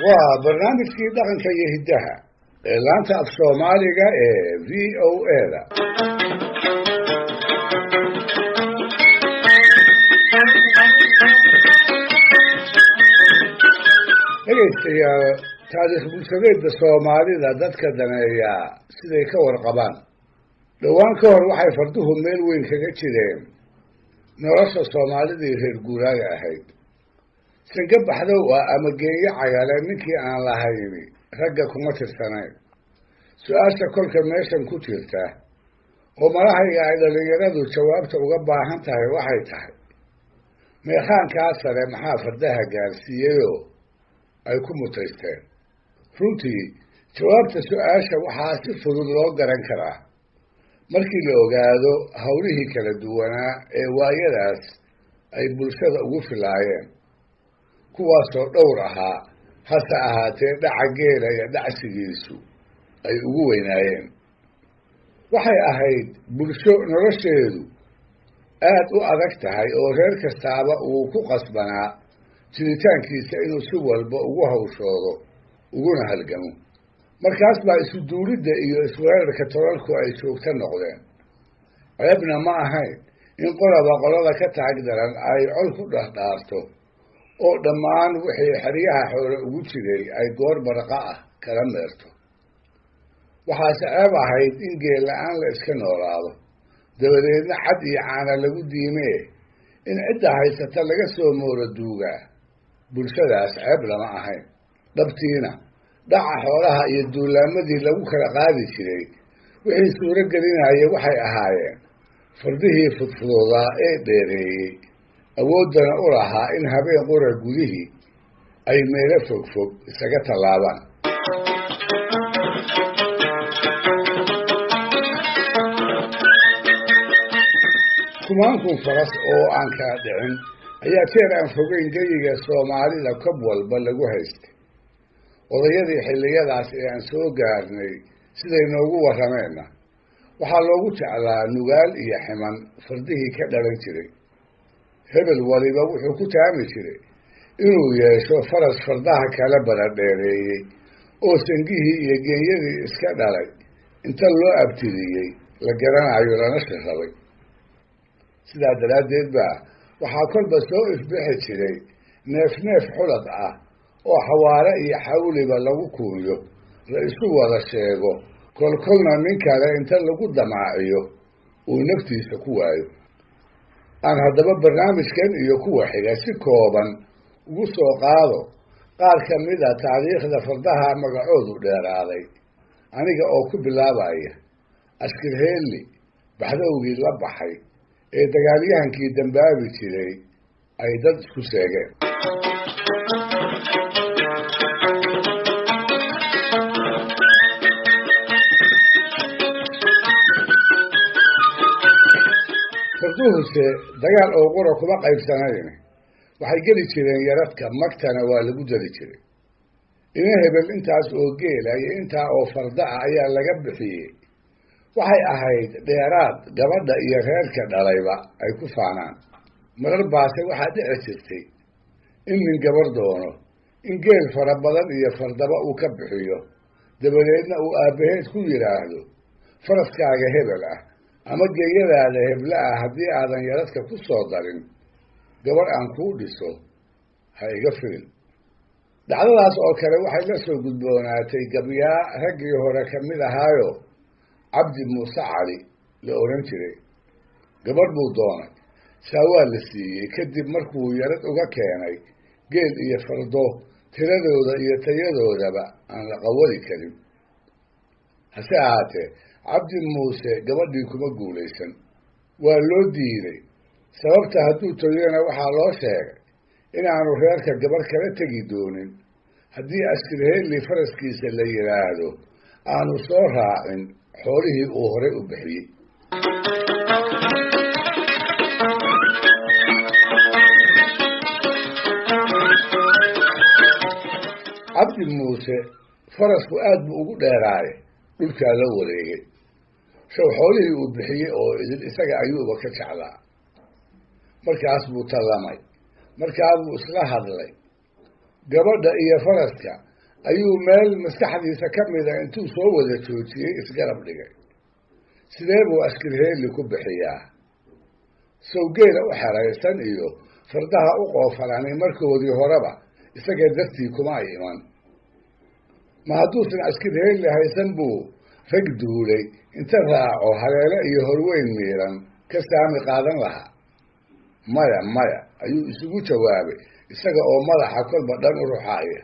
Waa barnaamijkii dhaqanka iyo hiddaha ee laanta af Soomaaliga ee VOA-da. Dhegaystayaal, taariikh bulshadeedda Soomaalida dadka daneeyaa siday ka warqabaan, dhowaan ka hor waxay farduhu meel weyn kaga jireen nolosha Soomaalidii reer guuraaga ahayd. Sange baxdow ah ama geeyo cagale ninkii aan lahayni ragga kuma tirsanayn. Su-aasha kolka meeshan ku jirta oo malahayga ay dhallinyaradu jawaabta uga baahan tahay waxay tahay: meekhaankaa sare maxaa fardaha gaarsiiyeyoo ay ku mutaysteen? Runtii jawaabta su-aasha waxaa si fudud loo garan karaa markii la ogaado hawlihii kala duwanaa ee waayadaas ay bulshada ugu filaayeen, kuwaasoo dhowr ahaa, hase ahaatee dhaca geela iyo dhacsigiisu ay ugu weynaayeen. Waxay ahayd bulsho nolosheedu aad u adag tahay oo reer kastaaba uu ku qasbanaa jiritaankiisa inuu si walba ugu hawshoodo uguna halgamo. Markaas baa isu duulidda iyo isweerarka tolalku ay joogto noqdeen. Ceebna ma ahayn in qolaba qolada ka taag daran ay col ku dhardhaarto oo dhammaan wixii xeryaha xoole ugu jiray ay goor barqa ah kala meerto. Waxaase ceeb ahayd in geel la-aan la iska noolaado, dabadeedna cad iyo caana lagu diimee in cidda haysata laga soo mooro duugaa bulshadaas ceeb lama ahayn. Dhabtiina dhaca xoolaha iyo duulaamadii lagu kala qaadi jiray wixii suuro gelinaya waxay ahaayeen fardihii fudfudoodaa ee dheereeyey, awooddana u lahaa in habeen qura gudihii ay meelo fogfog isaga tallaabaan. Kumaankun faras oo aan kala dhicin ayaa jeer aan fogeyn geyiga Soomaalida kob walba lagu haystay. Odayadii xilliyadaas ee aan soo gaarnay siday noogu warrameenna, waxaa loogu jeclaa nugaal iyo ximan fardihii ka dhalan jiray. Hebel waliba wuxuu ku taami jiray inuu yeesho faras fardaha kala baradheereeyey oo sangihii iyo geeyadii iska dhalay inta loo abtiriyey la garanayo lana shirrabay. Sidaa daraaddeed baa waxaa kolba soo ifbixi jiray neef neef xulad ah oo xawaare iyo xawliba lagu kuunyo, la isu wada sheego, kolkolna nin kale inta lagu damaaciyo uu naftiisa ku waayo. Aan haddaba barnaamijkan iyo kuwa xiga si kooban ugu soo qaado qaar ka mid a taariikhda fardaha magacoodu dheeraaday, aniga oo ku bilaabaya Ashkirheeli baxdowgii la baxay ee dagaalyahankii dambaabi jiray ay dad isku sheegeen. Farduhuse dagaal oo qura kuma qaybsanayn, waxay geli jireen yaradka, magtana waa lagu dari jiray. Ina hebel intaas oo geela iyo intaa oo farda ah ayaa laga bixiyey. Waxay ahayd dheeraad gabadha iyo reerka dhalayba ay ku faanaan. Marar baase waxaa dhici jirtay in nin gabar doono in geel fara badan iyo fardaba uu ka bixiyo, dabadeedna uu aabbaheed ku yidhaahdo: faraskaaga hebel ah ama geeyadaada heble ah haddii aadan yaradka ku soo darin, gabarh aan kuu dhiso ha iga filin. Dhacdadaas oo kale waxay la soo gudboonaatay gabyaa raggii hore ka mid ahaayo Cabdi Muuse Cali la odhan jiray. Gabadh buu doonay, saa waa la siiyey kadib markuu yarad uga keenay geel iyo fardo tiradooda iyo tayadoodaba aan la qawadi karin. Hase ahaatee Cabdi Muuse gabadhii kuma guulaysan, waa loo diiday. Sababta hadduu toyona waxaa loo sheegay inaanu reerka gabadh kala tegi doonin haddii Ashkirheeli faraskiisa la yidhaahdo aanu soo raacin xoolihii uu horay u bixiyey. Cabdi Muuse farasku aad buu ugu dheeraaye dhulkaa la wareegay. Show xoolihii uu bixiyey oo idil isaga ayuuba ka jeclaa. Markaas buu tallamay, markaa buu isla hadlay. Gabadha iyo faraska ayuu meel maskaxdiisa ka mida intuu soo wada joojiyey isgarab dhigay. Sidee buu Ashkirheeli ku bixiyaa? Sawgeela u xeraysan iyo fardaha u qoofalanay markoodii horeba isaga dartii kuma ay iman. Ma hadduusan Ashkirheeli haysan buu rag duulay inta raaco haleele iyo horweyn miiran ka saami qaadan lahaa? Maya, maya, ayuu isugu jawaabay isaga oo madaxa kolba dhan u ruxaaya.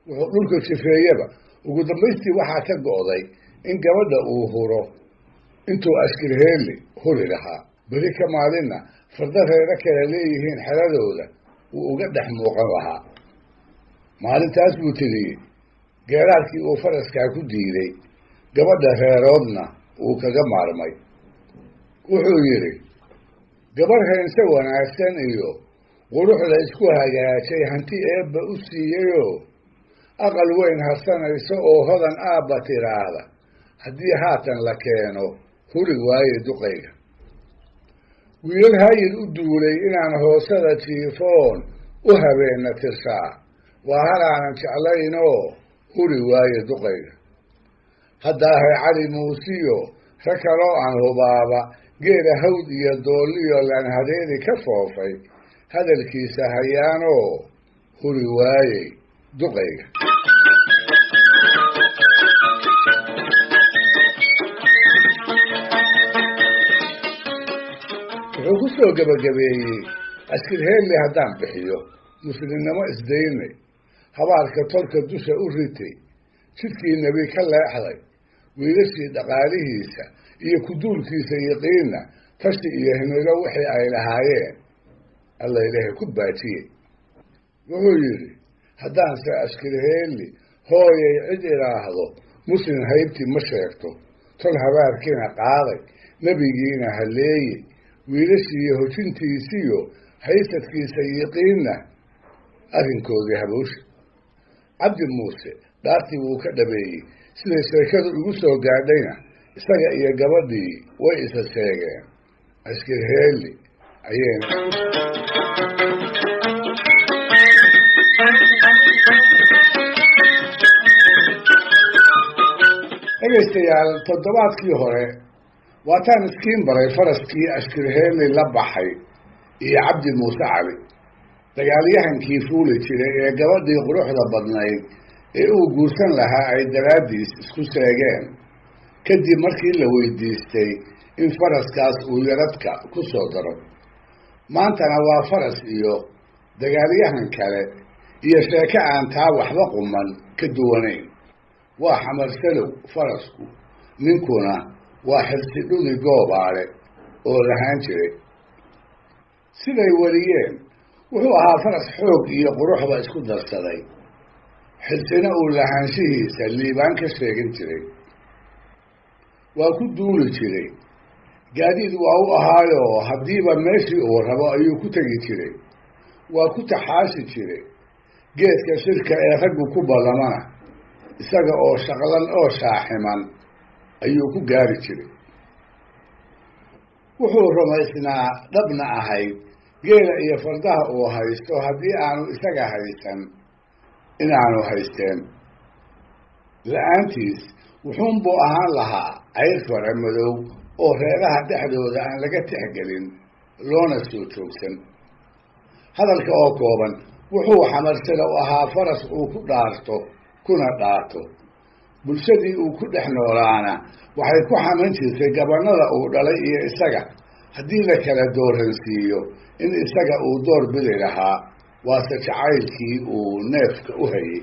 Wuxuu dhulka jifeeyaba ugu dambaystii waxaa ka go'day in gabadha uu huro intuu Ashkirheeli huri lahaa. Beri ka maalinna farda reero kale leeyihiin xeradooda wuu uga dhex muuqan lahaa. Maalintaas buu tiriyey geeraarkii uu faraskaa ku diiday, gabadha reeroodna uu kaga maarmay. Wuxuu yidhi: gabarh heense wanaagsan iyo quruxda isku hagaajay, hanti eebba u siiyeyoo aqal weyn harsanaysa oo hodan aabba tiraahda, haddii haatan la keeno huri waaye duqayga. Wiilal haayid u duulay inaan hoosada jiifoon u habeenna tirshaa, waa halaanan jeclaynoo huri waaye duqayga. Haddaahay Cali Muusiyo rag kaloo aan hubaaba geela hawd iyo doolliyo laan hadeedi ka foofay, hadalkiisa hayaanoo huri waayey duqayga. Wuxuu ku soo gebagabeeyey: Ashkirheeli haddaan bixiyo, muslimnimo isdaynay, habaarka tolka dusha u ritay, jidkii nebi ka leexday, wiilashii dhaqaalihiisa iyo kuduulkiisa yiqiinna tashi iyo himilo wixii ay lahaayeen Alla ilaahay ku baajiyey. Wuxuu yidhi: haddaanse Ashkirheeli hooyay cid idhaahdo, muslim haybtii ma sheegto, tol habaarkiina qaaday, nebigiina halleeyey, wiilashiiyo hojintiisiyo haysadkiisa yiqiinna arrinkoodii habowsha. Cabdi Muuse dhaartii wuu ka dhabeeyey. Siday sheekadu igu soo gaadhayna isaga iyo gabadhii way isa sheegeen. Ashkirheeli ayayna. Dhegaystayaal, toddobaadkii hore waataan iskiin baray faraskii Ashkirheeli la baxay iyo Cabdi Muuse Cali, dagaalyahankii fuuli jiray ee gabadhii quruxda badnayd ee uu guursan lahaa ay daraaddiis isku sheegeen, kadib markii la weydiistay in faraskaas uu yaradka ku soo daro. Maantana waa faras iyo dagaalyahan kale iyo sheeko aan taa waxba quman ka duwanayn. Waa Xamarsalow farasku, ninkuna waa Xirsidhudi Goobaale oo lahaan jiray. Siday wariyeen, wuxuu ahaa faras xoog iyo quruxba isku darsaday, xirsina uu lahaanshihiisa liibaan ka sheegin jiray. Waa ku duuli jiray, gaadiid waa u ahaayoo haddiiba meeshii uu rabo ayuu ku tegi jiray. Waa ku taxaashi jiray geedka shirka ee raggu ku ballamana, isaga oo shaqlan oo shaaximan ayuu ku gaari jiray. Wuxuu rumaysnaa dhabna ahayd geela iyo fardaha uu haysto haddii aanu isaga haysan inaanu haysteen. La-aantiis wuxuunbuu ahaan lahaa cayr fara madow oo reeraha dhexdooda aan laga tixgelin loona soo joogsan. Hadalka oo kooban, wuxuu Xamarsalow ahaa faras uu ku dhaarto kuna dhaato. Bulshadii uu ku dhex noolaana waxay ku xaman jirtay gabannada uu dhalay iyo isaga haddii la kala dooransiiyo in isaga uu door bidi lahaa, waase jacaylkii uu neefka u hayay.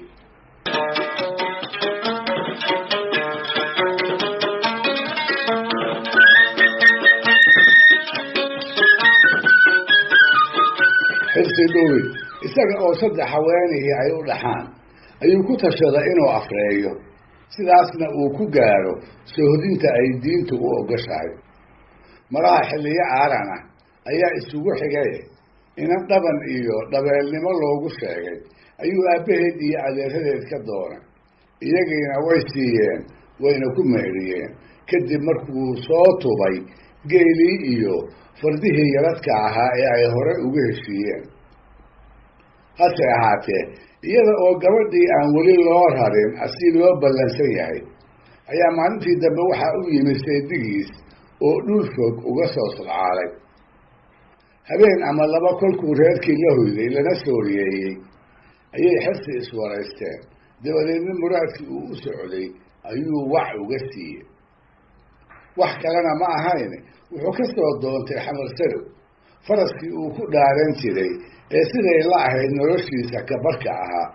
Xirsi Dhuwi isaga oo saddex haweenihii ay u dhaxaan ayuu ku tashaday inuu afreeyo, sidaasna uu ku gaaro soohodinta ay diintu u ogoshahay. Malaha xilliyo aaran ah ayaa isugu xigay inan dhaban iyo dhabeelnimo loogu sheegay ayuu aabbaheed iyo adeeradeed ka doonay. Iyagiina way siiyeen, wayna ku meheriyeen, kadib markuu soo tubay geelii iyo fardihii yaradka ahaa ee ay hore ugu heshiiyeen. Hase ahaatee iyada oo gabadhii aan weli loo rarin asi loo ballansan yahay ayaa maalintii dambe waxaa u yimid seedigiis oo dhul fog uga soo sodcaalay. Habeen ama laba kolkuu reerkii la hoyday lana sooriyeeyey ayay Xirsi iswaraysteen. Dabadeedna muraadkii uu u socday ayuu wac uga siiyey. Wax kalena ma ahayn, wuxuu ka soo doontay Xamar Salow faraskii uu ku dhaaran jiray ee siday la ahayd noloshiisa kabarka ahaa.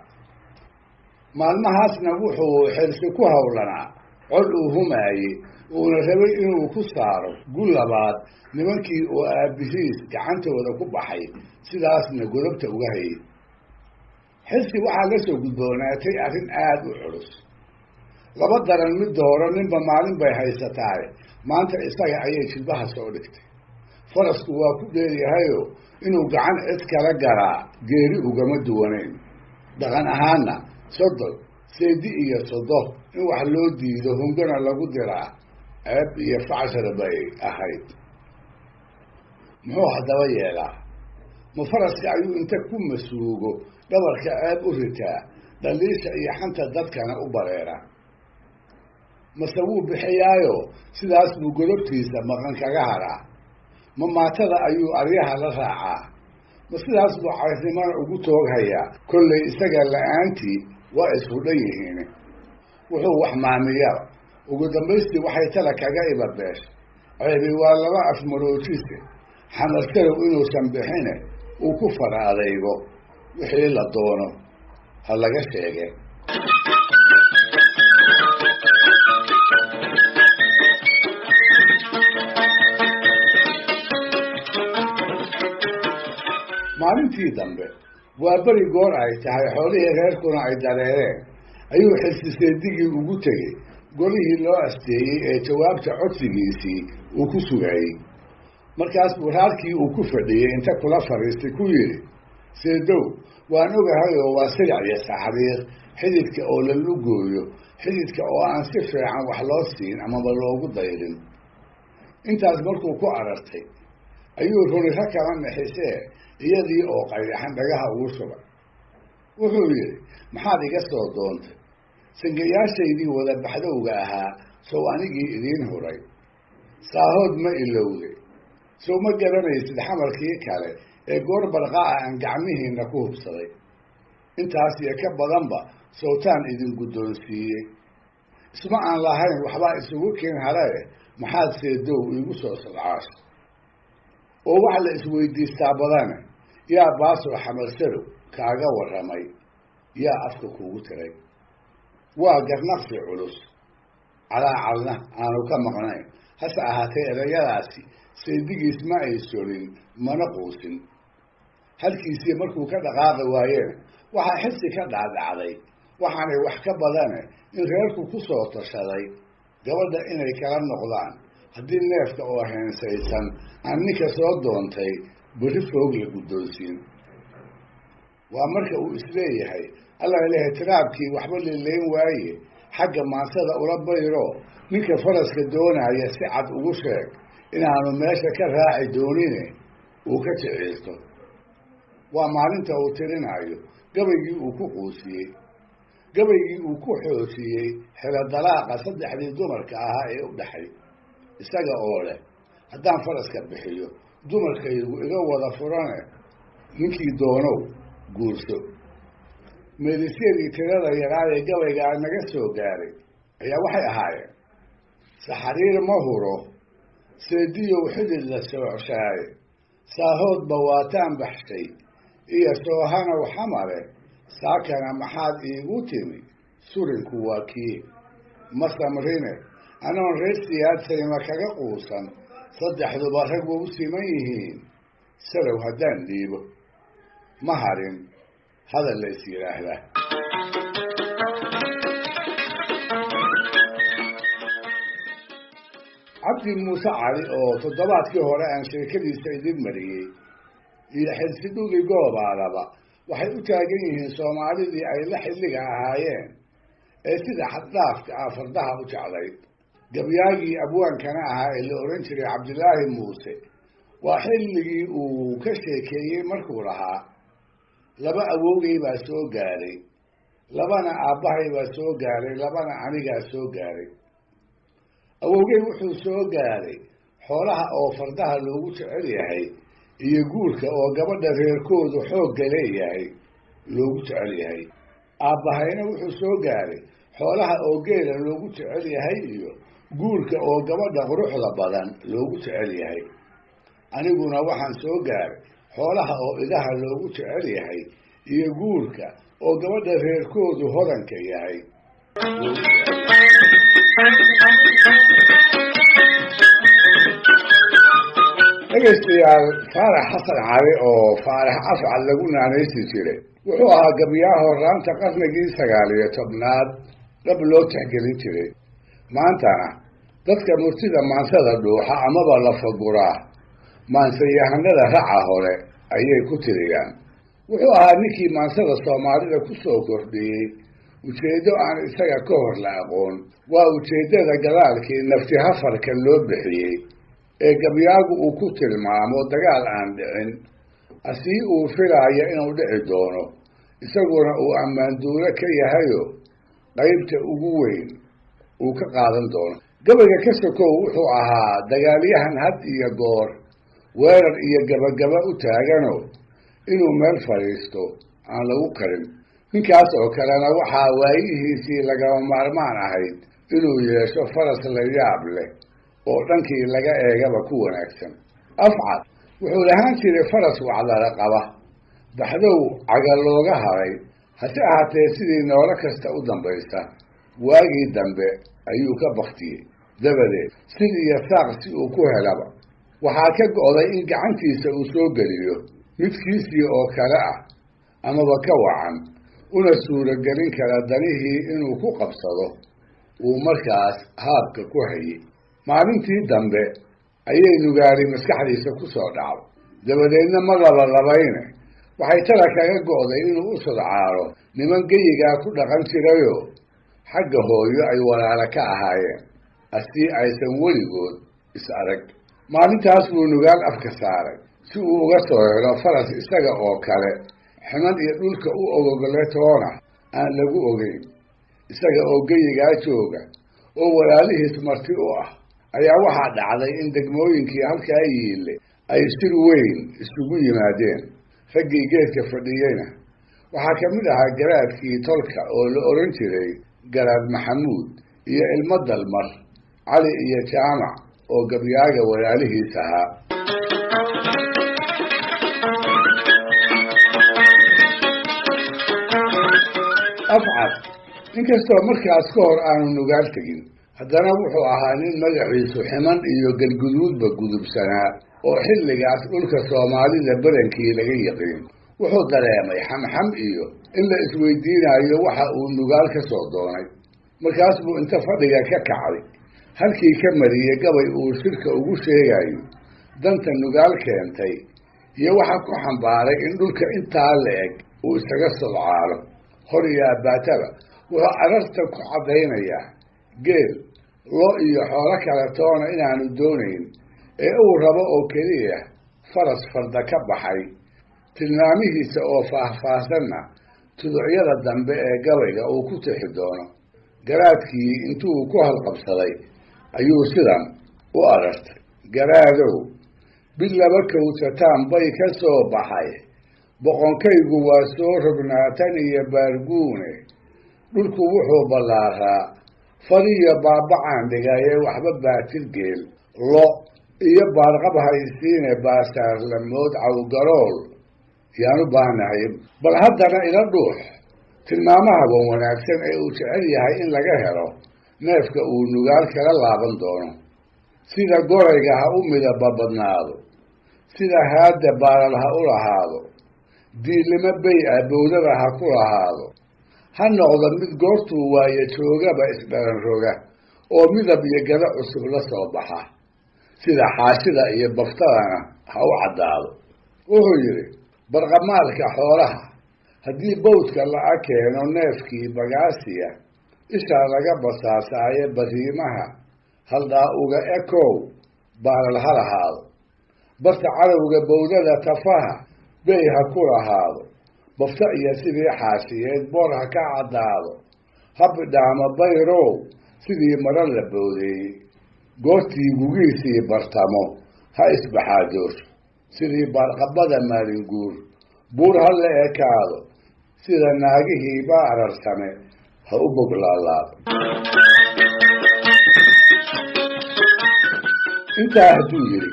Maalmahaasna wuxuu Xirsi ku howlanaa cod uu humaayey, uuna rabay inuu ku saaro gul labaad nimankii oo aabbihiis gacantooda ku baxay, sidaasna godobta uga hayay. Xirsi waxaa la soo gudboonaatay arrin aada u culus. Laba daran mid dooro, ninba maalin bay haysataay. Maanta isaga ayay jilbaha soo dhigtay. Farasku waa ku dheeryahayo inuu gacan cid kala garaa geeri ugama duwanayn. Dhaqan ahaanna 30 seedi iyo 30 in wax loo diido hungana lagu diraa ceeb iyo facshar bay ahayd. Muxuu haddaba yeelaa? Ma faraska ayuu inta ku masuugo dhabarka ceeb u ritaa, dhaliisha iyo xanta dadkana u bareera? Mase wuu bixiyaayo sidaas buu godobtiisa maqan kaga haraa? Ma maatada ayuu aryaha la raacaa? Ma sidaas buu cayrnimana ugu tooghayaa? Kollay isaga la-aantii waa isku dhan yihiin. Wuxuu wax maamiyaba ugu dambaystii waxay tala kaga ibabeeshay. Ceebi waa laba afmaroojise, Xamar Salow inuusan bixine uu ku fara adaygo, wixii la doono ha laga sheege. Maalintii dambe waa beri goor ay tahay, xoolihii reerkuna ay dareereen, ayuu Xirsi seedigii ugu tegey golihii loo asteeyey ee jawaabta codsigiisii uu ku sugayey. Markaas buu raarkii uu ku fadhiyey inta kula fadhiistay ku yidhi: Seedow, waan ogahay oo waa silic iyo saxriir xididka oo la lugooyo, xididka oo aan si fiican wax loo siin amaba loogu dayrin. Intaas markuu ku arartay ayuu ruriro kala nixisee iyadii oo qayraxan dhagaha ugu shubay. Wuxuu yidhi: Maxaad iga soo doontay? Sangayaashaydii wada baxdowga ahaa sow anigii idiin huray? Saahood ma ilowday? Sow ma garanaysid xamarkii kale ee goor barqaa aan gacmihiinna ku hubsaday? Intaas iyo ka badanba sowtaan idin guddoonsiiyey. Isma aan lahayn waxbaa isugu keen harae, maxaad seedow iigu soo sadcaashay? Oo wax la isweydiistaa badane, yaa baasoo Xamar Salow kaaga warramay? Yaa afka kuugu tiray? Waa garnaqsi culus, calaacalna aanu ka maqnayn. Hase ahaatee erayadaasi seedigiis ma ay solin mana quusin. Halkiisii markuu ka dhaqaaqi waayeen waxaa Xirsi ka dhaadhacday waxaanay wax ka badane in reerku ku soo tashaday gabadha inay kala noqdaan haddii neefka oo heensaysan aan ninka soo doontay berri foog la guddoonsiin. Waa marka uu isleeyahay Allah lehe tiraabkii waxba lilayn waaye, xagga maansada ula bayro, ninka faraska doonaya si cad ugu sheeg inaanu meesha ka raaci doonine uu ka jiciirto. Waa maalinta uu tirinayo gabaygii uu ku quusiyey, gabaygii uu ku xoojiyey xelo dalaaqa saddexdii dumarka ahaa ee u dhaxay, isaga oo leh: haddaan faraska bixiyo dumarkaygu iga wada furane, ninkii doonow guurso. Meelisyadii tirada yaraa ee gabaygaa naga soo gaaray ayaa waxay ahaayeen: Saxariir ma huro seediyow xidid la soocshaay, saahoodba waataan baxshay iyo soohanow xamare, saakana maxaad iigu timi surinku waa kii. Ma samrine anoon reer siyaadsayma kaga quusan, saddexduba rag wau siman yihiin, salow haddaan dhiibo. Ma harin hadal la is yidhaahdaa. Cabdi Muuse Cali oo toddobaadkii hore aan sheekadiisa idin mariyey iyo Xirsi Dhugi Goobaadaba waxay u taagan yihiin Soomaalidii ay la xilliga ahaayeen ee sida xaddhaafka ah fardaha u jeclayd. Gabyaagii abwaankana ahaa ee la ohan jiray Cabdilaahi Muuse waa xilligii uu ka sheekeeyey markuu lahaa: Laba awowgay baa soo gaaray, labana aabbahay baa soo gaaray, labana anigaa soo gaaray. Awowgay wuxuu soo gaaray xoolaha oo fardaha loogu jecel yahay iyo guurka oo gabadha reerkoodu xoogga leeyahay loogu jecel yahay. Aabbahayna wuxuu soo gaaray xoolaha oo geela loogu jecel yahay iyo guurka oo gabadha quruxda badan loogu jecel yahay. Aniguna waxaan soo gaaray xoolaha oo idaha loogu jecel yahay iyo guurka oo gabadha reerkoodu hodanka yahay. Dhegaystayaal, Faarax Xasan Cali oo Faarax Afcal lagu naanaysi jiray wuxuu ahaa gabyaha horraanta qarnigii 19aad dhab loo tixgelin jiray. Maantana dadka murtida maansada dhuuxa amaba la faguraa maansayahanada raca hore ayay ku tiriyaan. Wuxuu ahaa ninkii maansada Soomaalida ku soo kordhiyey ujeeddo aan isaga ka hor la aqoon. Waa ujeeddada gadaalkii nafti hafarka loo bixiyey ee gabyaagu uu ku tilmaamo dagaal aan dhicin, asii uu filaayo inuu dhici doono, isaguna uu ammaanduulo ka yahayo qaybta ugu weyn uu ka qaadan doono. Gabayga ka sokow wuxuu ahaa dagaalyahan had iyo goor weerar iyo gabagaba u taagano inuu meel fadhiisto aan lagu karin. Ninkaas oo kalena waxaa waayihiisii lagama maarmaan ahayd inuu yeesho faras la yaab leh oo dhankii laga eegaba ku wanaagsan. Afcad wuxuu lahaan jiray faras wacdara qaba, baxdow caga looga haray, hase ahaatee sidii noolo kasta u dambaysa waagii dambe ayuu ka baktiyey. Dabadeed sid iyo saaq si uu ku helaba waxaa ka go'day in gacantiisa uu soo geliyo midkiisii oo kale ah amaba ka wacan, una suuragelin kara danihii inuu ku qabsado uu markaas haabka ku hayay. Maalintii dambe ayay nugaari maskaxdiisa ku soo dhacdo. Dabadeedna ma labalabayne, waxay tala kaga go'day inuu u sodcaalo niman geyigaa ku dhaqan jirayoo xagga hooyo ay walaala ka ahaayeen, asii aysan weligood is arag. Maalintaas buu nugaal afka saaray si uu uga soo helo faras isaga oo kale ximan iyo dhulka u ogogole toona aan lagu ogeyn. Isaga oo geyigaa jooga oo walaalihiis marti u ah ayaa waxaa dhacday in degmooyinkii halkaa yiille ay shir weyn isugu yimaadeen. Raggii geedka fadhiyeyna waxaa ka mid ahaa garaadkii tolka oo la oran jiray Garaad Maxamuud iyo ilmo Dalmar, Cali iyo Jaamac oo gabyaaga walaalihiis ahaa. Afcad inkastoo markaas ka hor aanu nugaal tegin, haddana wuxuu ahaa nin magaciisu ximan iyo galguduudba gudubsanaa oo xilligaas dhulka Soomaalida badankii laga yiqiin. Wuxuu dareemay xamxam iyo in la isweydiinayo waxa uu nugaal ka soo doonay. Markaas buu inta fadhiga ka kacay halkii ka mariyey gabay uu shirka ugu sheegayo danta nugaal keentay iyo waxa ku xambaaray in dhulka intaa la eg uu isaga sodcaalo. Hor iyo abbaataba wuxuu ararta ku caddaynayaa geel, lo iyo xoolo kale toona inaanu doonayn ee uu rabo oo keliya faras farda ka baxay. Tilmaamihiisa oo faahfaahsanna tuducyada dambe ee gabayga uu ku tixi doono. Garaadkii intuu ku halqabsaday ayuu sidan u arartay: Garaadow, bil laba kowsataan bay ka soo baxay, boqonkaygu waa soo rognaatan iyo baarguune, dhulku wuxuu ballaaraa far iyo baabacaan dhigaye waxba baatir geel, lo iyo baarqab haysiine baasaarlamood cawgarool yaanu baahnahay. Bal haddana ila dhuux tilmaamaha wan wanaagsan ee uu jecel yahay in laga helo neefka uu nugaal kala laaban doono. Sida gorayga ha u midaba badnaado, sida haadda baalal ha u lahaado, diilimo bay ah bowdada ha ku lahaado, ha noqdo mid goortuu waayo joogaba isdhalan roga oo midab iyo gado cusub la soo baxa, sida xaashida iyo baftadana ha u caddaado. Wuxuu yidhi barqamaalka xoolaha haddii bawdka la'a keeno neefkii bagaasiya, ishaa laga basaasaaye bariimaha haldhaa uga ekow baalal ha lahaado, barta cadowga bowdada tafaha bey ha ku lahaado, Bafta iyo sidii xaashiyeed boor ha ka caddaado, ha bidhaamo bayrow sidii maro la boodeeyey. Goortii gugiisii bartamo ha isbaxaajoosho, sidii baarqabada maalinguur buur ha la ekaado, sida naagihii baararsame ha u boglaalaado. Intaa hadduu yidhi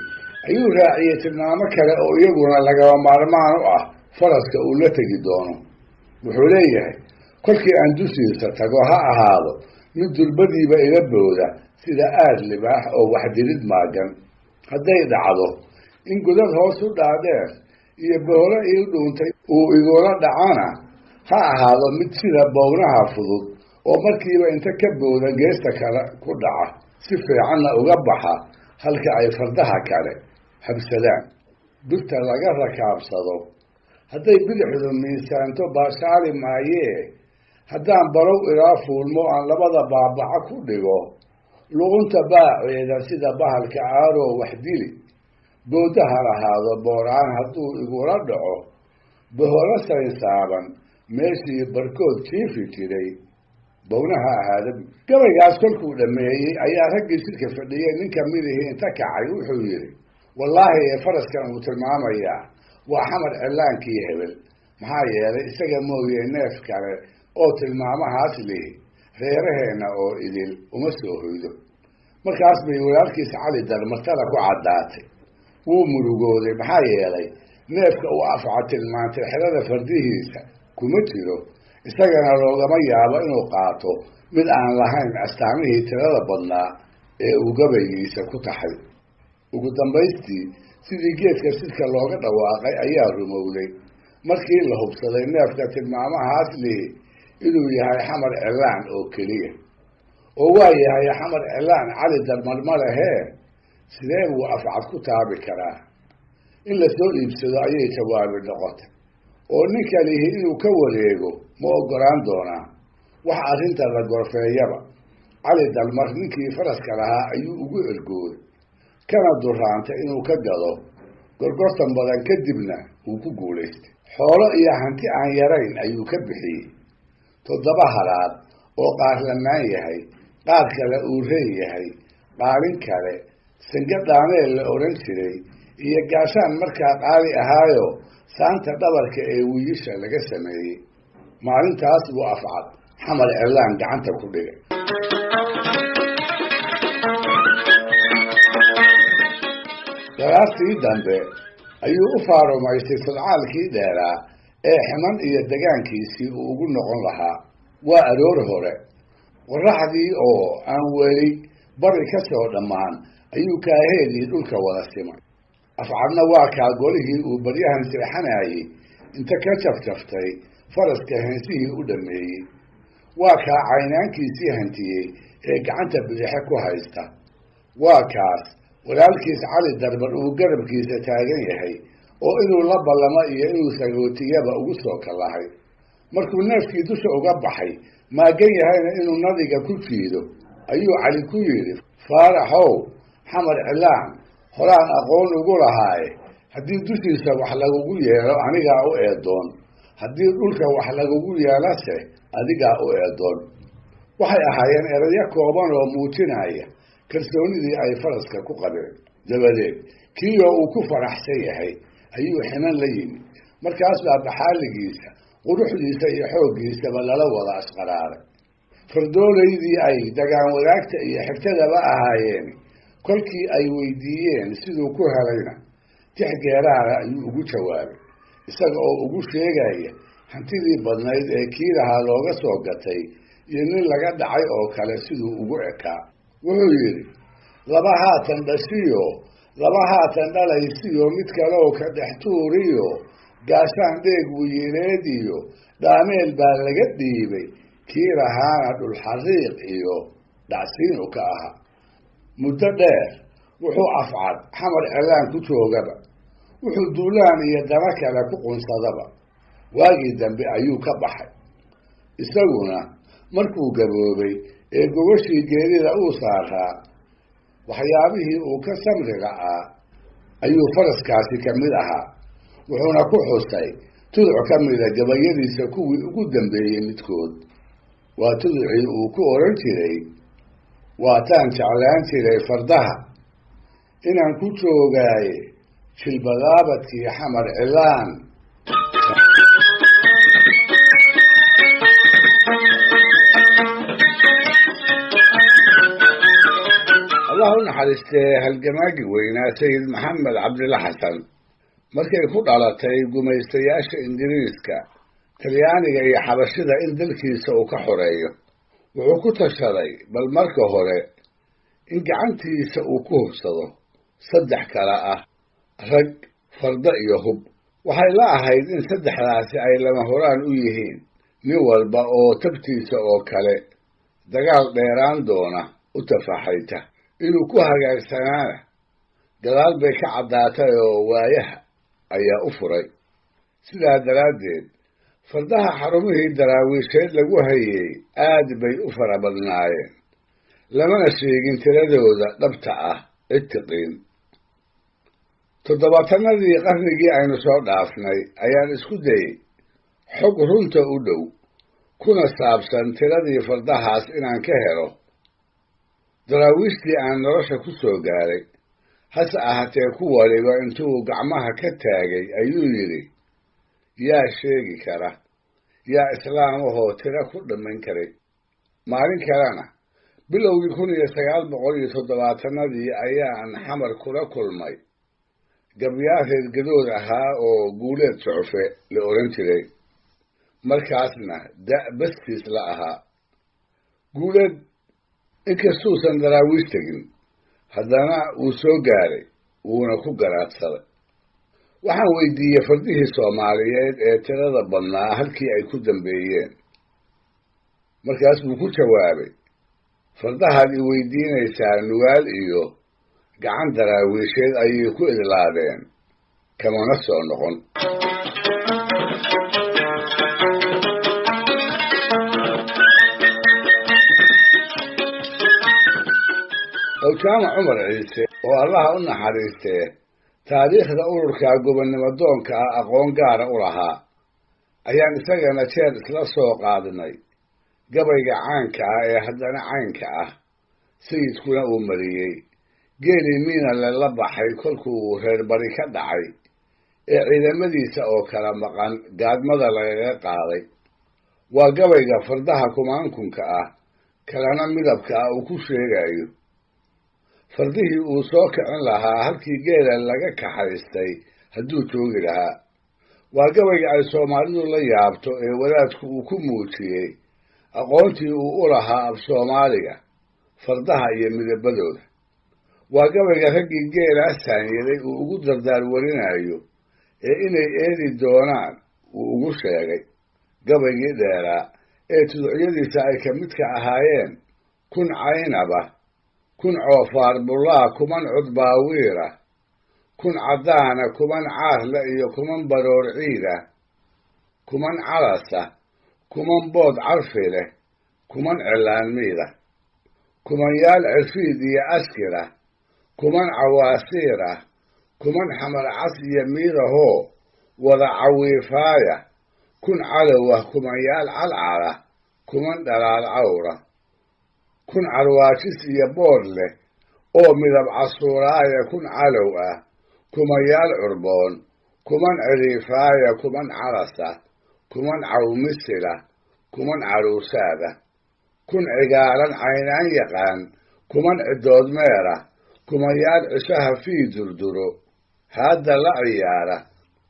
ayuu raaciyey tilmaamo kale oo iyaguna lagama maarmaan u ah faraska uu la tegi doono. Wuxuu leeyahay, kolkii aan dushiisa tago ha ahaado mid durbadiiba ila booda sida aad libaax oo waxdirid maagan. Hadday dhacdo in godad hoos u dhaadheer iyo boholo ii dhuuntay uu igula dhacana, ha ahaado mid sida bownaha fudud oo markiiba inta ka booda geesta kale ku dhaca, si fiicanna uga baxa halka ay fardaha kale habsadaan. Birta laga rakaabsado hadday bidixdu miisaanto baashaali maayee, haddaan barow ilaa fuulmo aan labada baabaca ku dhigo, luqunta baaceeda sida bahalka aaroo wax dili, booda ha lahaado booraan hadduu igula dhaco, boholo saysaaban meeshii barkood jiifi jiray bownaha ahaada. Gabaygaas kolkuu dhammeeyey ayaa raggii shirka fadhiyey nin kamidihii inta kacay wuxuu yidhi, wallaahi ee faraskan uu tilmaamayaa waa Xamar Cilaankii hebel, maxaa yeelay isaga mooye neef kale oo tilmaamahaas lihi reeraheenna oo idil uma soo hoydo. Markaas bay walaalkiis Cali Darmartala ku caddaatay. Wuu murugooday, maxaa yeelay neefka uu Afca tilmaantay xerada fardihiisa kuma jiro, isagana loogama yaabo inuu qaato mid aan lahayn astaamihii tirada badnaa ee uu gabaygiisa ku taxay. Ugu dambaystii sidii geedka sidka looga dhawaaqay ayaa rumowday markii la hubsaday neefka tilmaamahaas lihi inuu yahay Xamar Cilaan oo keliya. Oo waa yahay Xamar Cilaan Cali Darmar ma lehee, sidee buu Afcad ku taabi karaa? In la soo iibsado ayay jawaabi noqotay, oo ninka lihi inuu ka wareego ma oggolaan doonaa? Wax arrinta la gorfeeyaba Cali Dalmar ninkii faraska lahaa ayuu ugu ergooday, kana duraantay inuu ka gado. Gorgortan badan kadibna wuu ku guulaystay. Xoolo iyo hanti aan yarayn ayuu ka bixiyey, 7 halaad oo qaar lamaan yahay, qaar kale uu reen yahay, qaalin kale sange dhaameel la odhan jiray iyo gaashaan markaa qaali ahaayo saanta dhabarka ee wiilasha laga sameeyey. Maalintaas buu Afcad Xamar Cilaan gacanta ku dhigay. Daraartii dambe ayuu u faarumaystay sodcaalkii dheeraa ee ximan iyo degaankiisii uu ugu noqon lahaa. Waa aroor hore, qorraxdii oo aan weli bari ka soo dhammaan ayuu kaaheedii dhulka wada simay. Afcadna waa kaa golihii uu baryahan seexanayey inta ka jafjaftay faraska heensihii u dhammeeyey. Waa kaa caynaankiisii hantiyey ee gacanta bidixe ku haysta. Waa kaas walaalkiis Cali Darbar uu garabkiisa taagan yahay oo inuu la ballamo iyo inuu sagootiyaba ugu soo kallahay. Markuu neefkii dusha uga baxay maagan yahayna inuu nadiga ku jiido ayuu Cali ku yidhi, Faaraxow, Xamar Cilaan horaan aqoon ugu lahaaye, haddii dushiisa wax lagugu yeelo anigaa u eedoon, haddii dhulka wax lagugu yeelase adigaa u eedoon. Waxay ahaayeen erayo kooban oo muujinaya kalsoonidii ay faraska ku qabeen. Dabadeed kiiyoo uu ku faraxsan yahay ayuu ximan la yimid. Markaas baa baxaaligiisa, quruxdiisa iyo xooggiisaba lala wada asqaraaray. Fardoolaydii ay dagaan wadaagta iyo xigtadaba ahaayeen kolkii ay weydiiyeen siduu ku helayna, tix geeraara ayuu ugu jawaabay, isaga oo ugu sheegaya hantidii badnayd ee kii lahaa looga soo gatay iyo nin laga dhacay oo kale siduu ugu ekaa. Wuxuu yidhi, laba haatan dhashiyo laba haatan dhalaysiyo mid kaleoo ka dhex tuuriyo gaashaan dheeg wiyileed iyo dhaameel baa laga dhiibay, kii lahaana dhulxariiq iyo dhacsiinu ka ahaa. Muddo dheer wuxuu Afcad Xamar Cilaan ku joogaba, wuxuu duulaan iyo dana kale ku qunsadaba. Waagii dambe ayuu ka baxay. Isaguna markuu gaboobay ee gogashii geerida uu saaraa, waxyaabihii uu ka samri la'aa ayuu faraskaasi ka mid ahaa. Wuxuuna ku xusay Tuduc ka mida gabayadiisa kuwii ugu dambeeyey midkood waa tuducii uu ku odhan jiray: waataan jeclaan jiray fardaha inaan ku joogaaye jilbadaabadkii Xamar cilaan. Allah u naxariistee halgamaagii weynaa Sayid Maxamed Cabdilla Xasan markay ku dhalatay gumaystayaasha Ingiriiska, Talyaaniga iyo Xabashida in dalkiisa uu ka xoreeyo, wuxuu ku tashaday bal marka hore in gacantiisa uu ku hubsado saddex kale ah: rag, fardo iyo hub. Waxay la ahayd in saddexdaasi ay lama horaan u yihiin nin walba oo tabtiisa oo kale dagaal dheeraan doona u tafaxayta. Inuu ku hagaagsanaana gadaal bay ka caddaatay oo waayaha ayaa u furay. Sidaa daraaddeed fardaha xarumihii Daraawiisheed lagu hayey aad bay u fara badnaayeen, lamana sheegin tiradooda dhabta ah cid tiqiin. Toddobaatanadii qarnigii aynu soo dhaafnay ayaan isku dayey xog runta u dhow kuna saabsan tiradii fardahaas inaan ka helo Daraawiishtii aan nolosha ku soo gaaray. Hase ahaatee ku waliba intuu gacmaha ka taagay ayuu yidhi: yaa sheegi kara, yaa islaamahoo tiro ku dhammayn karay? Maalin kalena bilowgii 1970-adii ayaan Xamar kula kulmay gabyaa reer Gadood ahaa oo Guuleed Socfe la odhan jiray, markaasna da' bastiis la ahaa. Guuleed inkastuusan Daraawiish tegin, haddana wuu soo gaaray, wuuna ku garaadsaday. Waxaan weydiiyey fardihii Soomaaliyeed ee tirada badnaa halkii ay ku dambeeyeen. Markaas buu ku jawaabay: fardahaad i weydiinaysaa Nugaal iyo gacan Daraawiisheed ayay ku idlaadeen, kamana soo noqon. Owjaama Cumar Ciise oo Allaha u naxariistee taariikhda ururka gobonnimo doonka ah aqoon gaara u lahaa ayaan isagana jeer isla soo qaadnay gabayga caanka ah ee haddana caynka ah Sayidkuna uu mariyey geelii Miinale la baxay kolkuu reer bari ka dhacay ee ciidamadiisa oo kala maqan gaadmada lagaga qaaday. Waa gabayga fardaha kumaankunka ah kalena midabka ah uu ku sheegayo fardihii uu soo kicin lahaa halkii geela laga kaxaystay hadduu joogi lahaa. Waa gabayga ay Soomaalidu la yaabto ee wadaadku uu ku muujiyey aqoontii uu u lahaa af Soomaaliga, fardaha iyo midabadooda. Waa gabayga raggii geelaa saanyaday uu ugu dardaar warinayo ee inay eedi doonaan uu ugu sheegay. Gabaygii dheeraa ee tuducyadiisa ay ka midka ahaayeen: kun caynaba, kun coofaar bullaa, kuman cudbaawiira, kun caddaana, kuman caarle iyo kuman baroor ciida, kuman calasa, kuman bood carfi leh, kuman cillaanmiida, kumanyaal cirfiid iyo askira, kuman cawaasiira, kuman xamar cas iyo miidahoo wada cawiifaaya, kun calow ah, kumanyaal calcala, kuman dhalaal cawra, kun carwaajis iyo boor leh oo midab casuuraaya, kun calow ah, kumanyaal curboon, kuman ciriifaaya, kuman calasa, kuman cawmisila, kuman caruusaada, kun cigaalan caynaan yaqaan, kuman cidoodmeera, kumanyaal cishaha fii durduro haadda la ciyaara,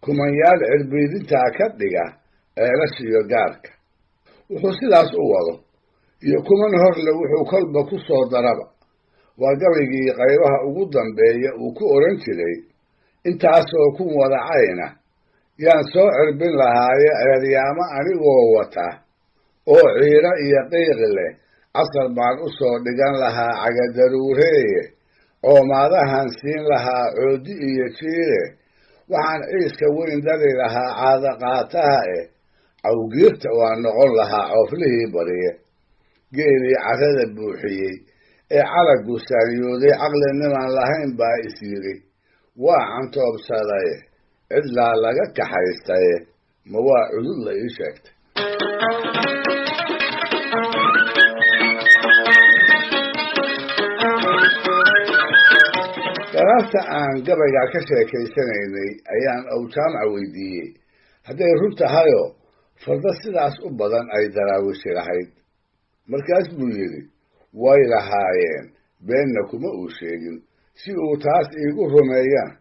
kumanyaal cirbiidintaa ka dhiga ceelashiyo gaarka. Wuxuu sidaas u wado iyo kuman horle wuxuu kolba ku soo daraba waa gabaygii qaybaha ugu dambeeya uu ku odhan jiray: intaasoo kun wadacayna yaan soo cirbin lahaaye ceeryaamo anigoo wata oo ciiro iyo qiiq leh casar baan u soo dhigan lahaa cagadaruureeye, coomaadahan siin lahaa coodi iyo jiire, waxaan ciiska weyn dari lahaa caadaqaataha eh, cawgiirta waan noqon lahaa cooflihii bariye. Geelii carrada buuxiyey ee calaggu saaniyooday caqli nimaan lahayn baa is yidhi waa cantoobsadaye, cidlaa laga kaxaystaye, Ma waa cudud la ii sheegtay? Daraarta aan gabaygaa ka sheekaysanaynay ayaan Awjaamac weydiiyey hadday run tahayoo fardo sidaas u badan ay Daraawiishi lahayd. Markaas buu yidhi way lahaayeen, beenna kuma uu sheegin. Si uu taas iigu rumeeyana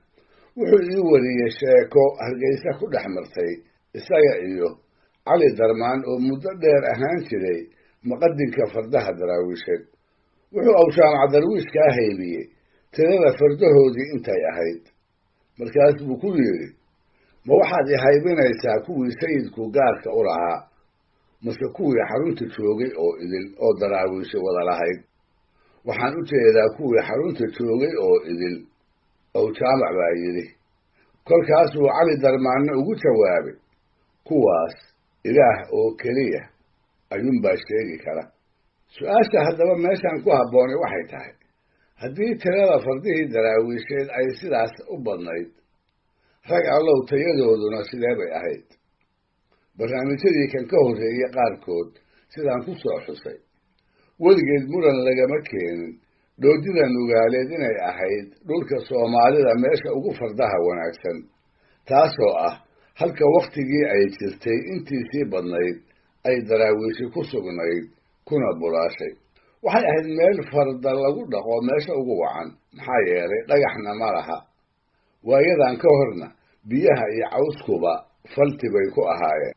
wuxuu ii wariyey sheeko Hargeysa ku dhex martay isaga iyo Cali Darmaan oo muddo dheer ahaan jiray maqadinka fardaha Daraawiisheed. Wuxuu Awjaamac Darwiishkaa haybiyey tirada fardahoodii intay ahayd. Markaas buu ku yidhi, ma waxaad i haybinaysaa kuwii sayidku gaarka u lahaa, mase kuwii xarunta joogay oo idil oo Daraawiishi wada lahayd? Waxaan u jeedaa kuwii xarunta joogay oo idil, Awjaamac baa yidhi. Kolkaasuu Cali Darmaanna ugu jawaabay, kuwaas Ilaah oo keliya ayuunbaa sheegi kara. Su-aasha haddaba meeshan ku habboonay waxay tahay, haddii tirada fardihii Daraawiisheed ay sidaas u badnayd, rag allow tayadooduna sidee bay ahayd? Barnaamijyadii kan ka horreeyey qaarkood sidaan ku soo xusay, weligeed muran lagama keenin dhoodida Nugaaleed inay ahayd dhulka Soomaalida meesha ugu fardaha wanaagsan, taasoo ah halka wakhtigii ay jirtay intiisii badnayd ay Daraawiishi ku sugnayd kuna bulaashay. Waxay ahayd meel farda lagu dhaqo meesha ugu wacan, maxaa yeelay dhagaxna ma laha. Waayadan ka horna biyaha iyo cawskuba falti bay ku ahaayeen.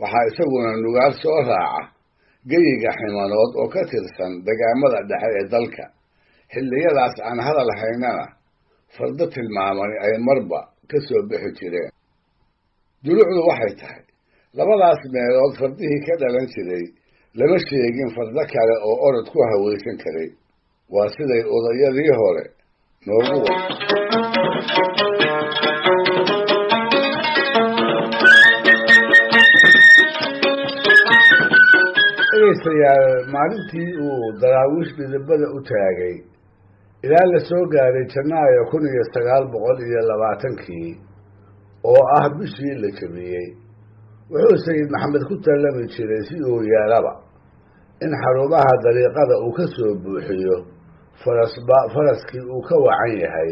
Waxaa isaguna Nugaal soo raaca geyiga Ximanood oo ka tirsan degaamada dhexe ee dalka. Xilliyadaas aan hadal haynana fardo tilmaamani ay marba ka soo bixi jireen. Dulucdu waxay tahay, labadaas meelood fardihii ka dhalan jiray lama sheegin fardo kale oo orod ku hawaysan karay. Waa siday odayadii hore noogu wa. Dhegaystayaal, maalintii uu Daraawiish midabada u taagay ilaa la soo gaaray Janaayo 1920-kii oo ah bishii la jabiyey, wuxuu Sayid Maxamed ku tallami jiray si uu yeelaba in xarumaha dariiqada uu ka soo buuxiyo farasba faraskii uu ka wacan yahay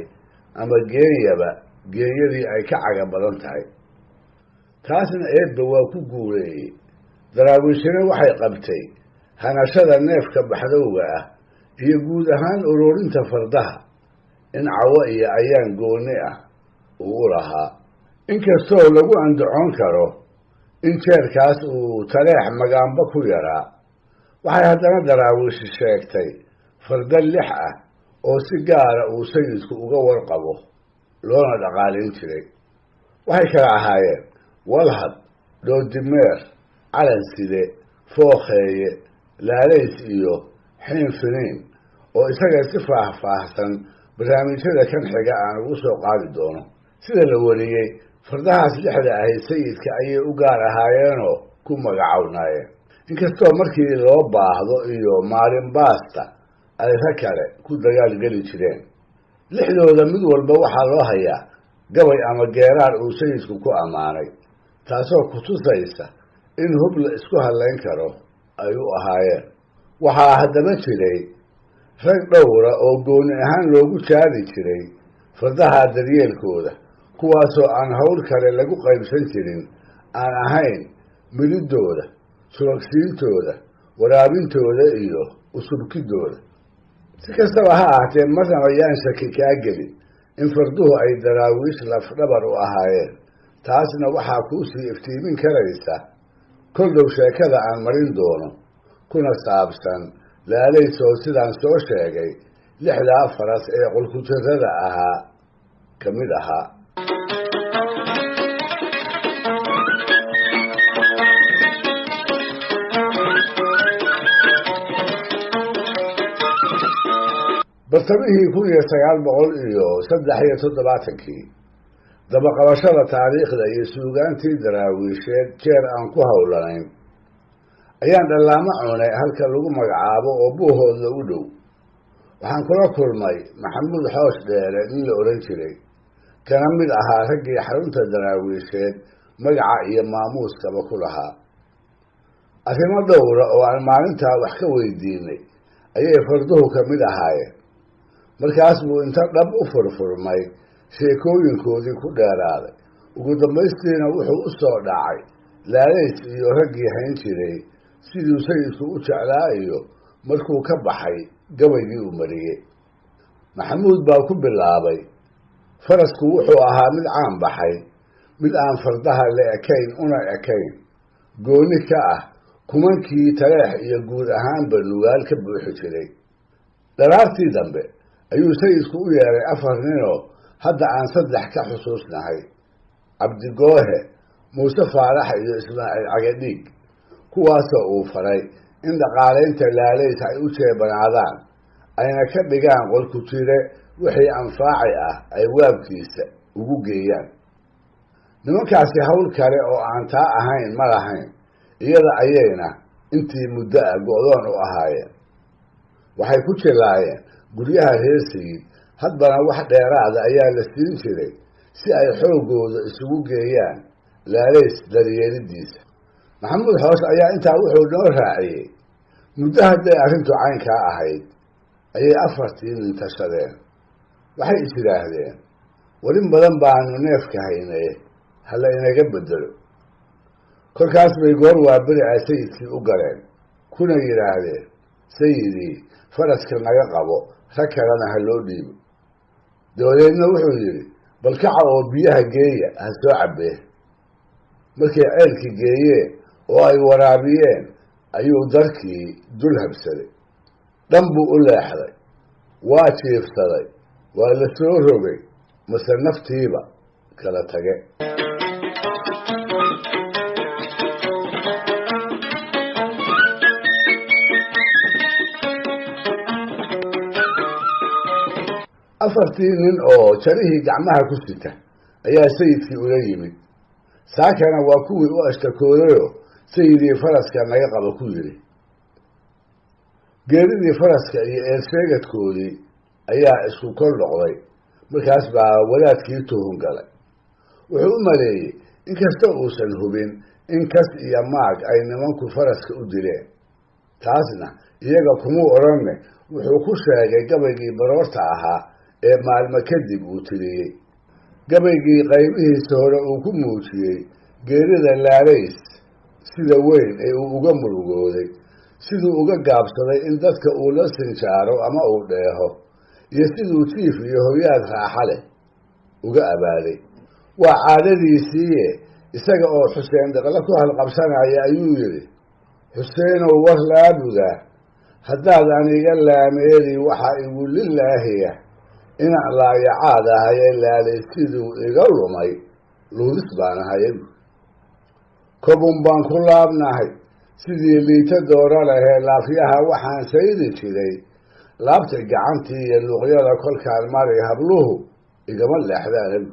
ama geeyaba geeyadii ay ka caga badan tahay. Taasna Eebba waa ku guuleeyey. Daraawiishina waxay qabtay hanashada neefka baxdowga ah iyo guud ahaan ururinta fardaha in cawo iyo ayaan gooni ah uu u lahaa. Inkastoo lagu andacoon karo in jeerkaas uu Taleex magaanba ku yaraa, waxay haddana Daraawiishi sheegtay fardo 6 ah oo si gaara uu sayidku uga warqabo loona dhaqaalayn jiray. Waxay kala ahaayeen Walhad, Dhoodimeer, Calanside, Fookheeye, Laalays iyo Xiin Finiin, oo isaga si faahfaahsan barnaamijyada kan xiga aan ugu soo qaadi doono. Sida la wariyey, fardahaas 6da ahi sayidka ayay u gaar ahaayeenoo ku magacawnaayeen, inkastoo markii loo baahdo iyo maalin baasta ay rag kale ku dagaalgeli jireen. 6dooda mid walba waxaa loo hayaa gabay ama geeraar uu sayidku ku ammaanay, taasoo ku tusaysa in hub la isku hadlayn karo ay u ahaayeen. Waxaa haddaba jiray rag dhowra oo gooni ahaan loogu jaadi jiray fardaha daryeelkooda, kuwaasoo aan hawl kale lagu qaybsan jirin aan ahayn mididooda, subagsiintooda, waraabintooda iyo usubkidooda. Si kastaba ha ahaatee, marnaba yaan shaki kaa gelin in farduhu ay Daraawiish lafdhabar u ahaayeen. Taasna waxaa kuusii iftiimin karaysa kol dhow sheekada aan marin doono, kuna saabsan Laalaysoo sidaan soo sheegay 6daa faras ee qolkujirada ahaa ka mid ahaa. Bartamihii 1973-kii, dabaqabashada taariikhda iyo suugaantii Daraawiisheed jeer aan ku howlanayn, ayaan dhallaamo cune halka lagu magacaabo oo Buuhoodla u dhow. Waxaan kula kulmay Maxamuud Xoosh Dheere, nin la odhan jiray, kana mid ahaa raggii xarunta Daraawiisheed Magaca iyo maamuuskaba ku lahaa. Arrimo dhowra oo aan maalintaa wax ka weydiinay ayay farduhu ka mid ahaayeen. Markaas buu inta dhab u furfurmay sheekooyinkoodii ku dheeraaday. Ugu dambaystiina wuxuu u soo dhacay Laalays iyo raggii hayn jiray, siduu sayidku u jeclaa iyo markuu ka baxay gabaygii uu mariyey. Maxamuud baa ku bilaabay: Farasku wuxuu ahaa mid caan baxay, mid aan fardaha la ekayn una ekayn, gooni ka ah kumankii Taleex iyo guud ahaanba Nugaal ka buuxi jiray. Dharaartii dambe ayuu sayidku u yeeray afar ninoo hadda aan saddex ka xusuusnahay: Cabdigoohe, Muuse Faarax iyo Ismaaciil Cagadhiig, kuwaasoo uu faray in dhaqaalaynta Laalays ay u jeebanaadaan, ayna ka dhigaan qolku jire wixii anfaaci ah ay waabkiisa ugu geeyaan. Nimankaasi hawl kale oo aan taa ahayn ma lahayn, iyada ayayna intii muddo ah go'doon u ahaayeen. Waxay ku jilaayeen guryaha reer Sayid, hadbana wax dheeraada ayaa la siin jiray si ay xooggooda isugu geeyaan Laalays daryeelidiisa. Maxamuud Xoos ayaa intaa wuxuu noo raaciyey: muddo hadday arrintu caynkaa ahayd ayay afartii nin tashadeen. Waxay is yidhaahdeen: warin badan baanu neefka haynay, hala inaga bedelo. Kolkaas bay goor waaberica sayidkii u galeen, kuna yidhaahdeen: sayidii, faraska naga qabo, rag kalena ha loo dhiibo. Dabadeedna wuxuu yidhi: bal kaca oo biyaha geeya, ha soo cabbee. Markay ceelkii geeyeen oo ay waraabiyeen ayuu darkii dul habsaday. Dhan buu u leexday, waa jiifsaday, waa la soo rogay, mase naftiiba kala tage. Afartii nin oo jarihii gacmaha ku sita ayaa sayidkii ula yimid. Saakana waa kuwii u ashtakoodayoo sayidii faraska naga qaba ku yidhi. Geeridii faraska iyo eersheegadkoodii ayaa isku kor noqday. Markaas baa wadaadkii tuhun galay. Wuxuu u maleeyey, inkasta uusan hubin, in kas iyo maag ay nimanku faraska u dileen. Taasna iyaga kumuu odhanne, wuxuu ku sheegay gabaygii baroorta ahaa ee maalmo kadib uu tiriyey, gabaygii qaybihiisa hore uu ku muujiyey geerida Laalays sida weyn ee uu uga murugooday, siduu uga gaabsaday in dadka uu la sinjaaro ama uu dheeho, iyo siduu jiif iyo hoyaad raaxa leh uga abaaday. Waa caadadiisiiye, isaga oo Xuseen Dhaqle ku halqabsanaya ayuu yidhi: Xuseenow, war laabuda haddaad aniga laameeri, waxaa igu lilaahiya inaan laayacaad ahaye. Laalay siduu iga lumay luudis baan ahaye, kobun baan ku laabnahay sidii liita doora lahee. Laafyaha waxaan saydi jiray laabta gacantii iyo luuqyada kolkaan mari, habluhu igama leexdaan.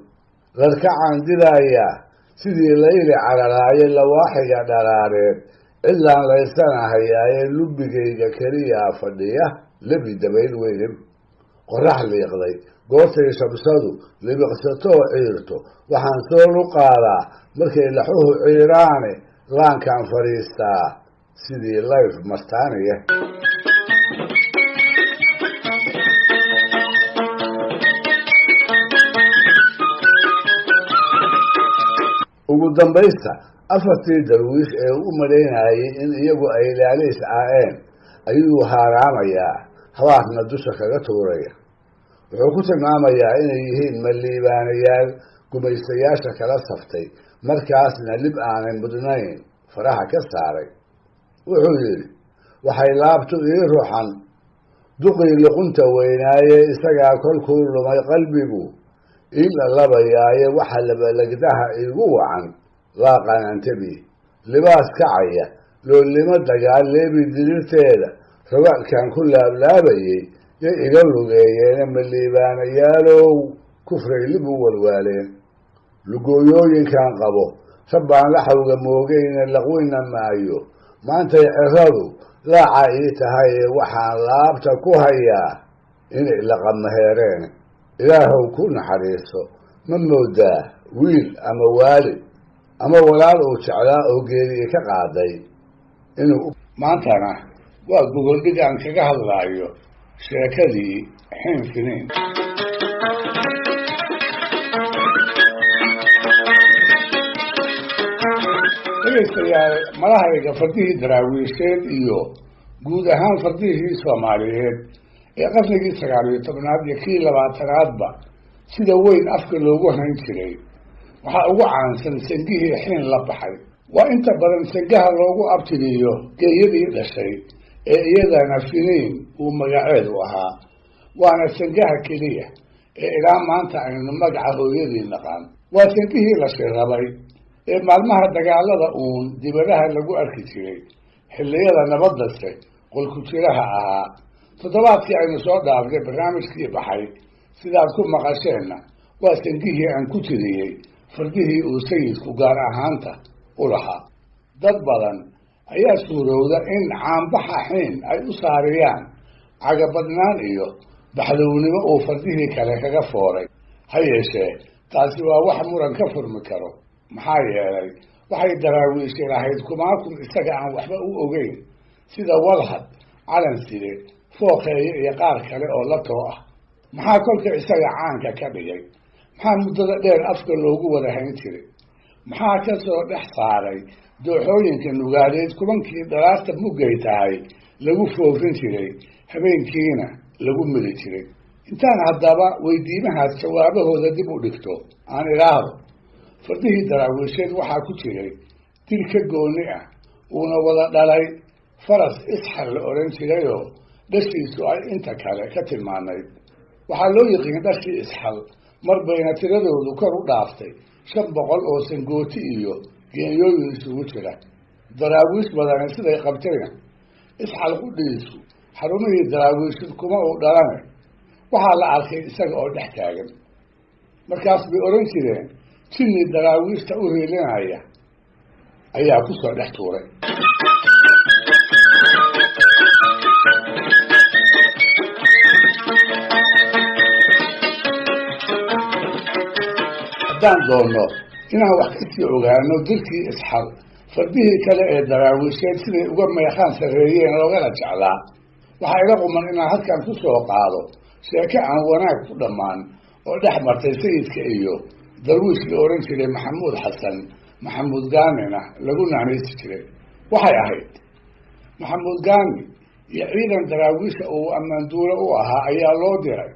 Larkacaan dilayaa sidii layli cararaaye, lawaaxiga dharaareed cidlaan laysanahayaaye. Lubbigayga keliyaa fadhiya lebi dabayl weyne. Qorax liiqday goortay shamsadu libiqsatoo ciirto, waxaan soo luqaadaa markay laxuhu ciiraane. Laankaan fadhiistaa sidii layf martaaniya. Ugu dambaysta afartii darwiish ee u malaynayay in iyagu ay Laalays aa'een ayuu haaraamayaa, habaarna dusha kaga tuuraya. Wuxuu ku tilmaamayaa inay yihiin maliibaanayaal gumaystayaasha kala saftay, markaasna lib aanay mudnayn faraha ka saaray. Wuxuu yidhi: waxay laabtu ii ruxan duqii luqunta weynaaye, isagaa kolkuu lumay qalbigu ii lalabayaaye. Waxa labalagdaha iigu wacan laaqanantabi, libaas kacaya loolimo dagaal, leebi dirirteeda rogaalkan ku laablaabayey yay iga lugeeyeene. Maliibaanayaalow, kufray lib u walwaaleen. Lugooyooyinkan qabo rabbaan laxawga moogayne, laqwina maayo maantay ciradu laaca ii tahaye. Waxaan laabta ku hayaa inay laqamaheereen. Ilaahow ku naxariiso, ma moodaa wiil ama waalid Ama walaal uu jeclaa oo geeriye ka qaaday inuu maantana waa gogoldhig aan kaga hadlaayo sheekadii Xiin Finiin. Dhegaystayaal, malahayga fardihii Daraawiisheed iyo guud ahaan fardihii Soomaaliyeed ee qarnigii 19aad iyo kii 20aadba sida weyn afka loogu hayn jiray waxaa ugu caansan sangihii Xiin la baxay. Waa inta badan sangaha loogu abtiriyo geeyadii dhashay ee iyadana Finiin uu magaceedu ahaa, waana sangaha keliya ee ilaa maanta aynu magaca hooyadii naqaan. Waa sangihii la shirrabay ee maalmaha dagaalada uun dibadaha lagu arki jiray, xilliyada nabaddase qolku jiraha ahaa. Toddobaadkii aynu soo dhaafnay barnaamijkii baxay sidaad ku maqasheenna waa sangihii aan ku tiriyey fardihii uu sayidku gaar ahaanta u lahaa. Dad badan ayaa suurowda in caanbaxa Xiin ay u saariyaan cagabadnaan iyo baxdownimo uu fardihii kale kaga fooray. Ha yeeshee taasi waa wax muran ka furmi karo, maxaa yeelay waxay Daraawiishi lahayd kumaakun isaga aan waxba u ogeyn, sida Walhad, Calanside, Fooqeeye iyo qaar kale oo la too ah. Maxaa kolka isaga caanka ka dhigay? Maxaa muddada dheer afka loogu wada hayn jiray? Maxaa ka soo dhex saaray dooxooyinka Nugaaleed kubankii dhalaarta muggay tahay lagu foofin jiray, habeenkiina lagu midi jiray? Intaan haddaba weydiimahaas jawaabahooda dib u dhigto, aan idhaahdo fardihii Daraawiisheed waxaa ku jiray dil ka gooni ah uuna wada dhalay faras Isxal la odhan jirayoo dhashiisu ay inta kale ka tilmaanayd. Waxaa loo yiqiin dhashii Isxal, mar bayna tiradoodu kor u dhaaftay 500 oo sangooti iyo geenyooyin isugu jira. Daraawiish badani siday qabtayna Isxal qudhiisu xarumihii Daraawiishid kuma uu dhalane, waxaa la arkay isaga oo dhex taagan. Markaas bay odhan jireen jinni Daraawiishta u hiilinaya ayaa ku soo dhex tuuray. Haddaan doonno inaan wax kasii ogaano dilkii Isxal fardihii kale ee Daraawiisheed siday uga meeqaan sarreeyeen loogana jeclaa, waxaa ila quman inaan halkan ku soo qaado sheeko aan wanaag ku dhammaan oo dhex martay sayidka iyo darwiish la odhan jiray Maxamuud Xasan, Maxamuud Gaanina lagu naanaysi jiray. Waxay ahayd Maxamuud Gaani iyo ciidan Daraawiisha uu ammaanduulo u ahaa ayaa loo diray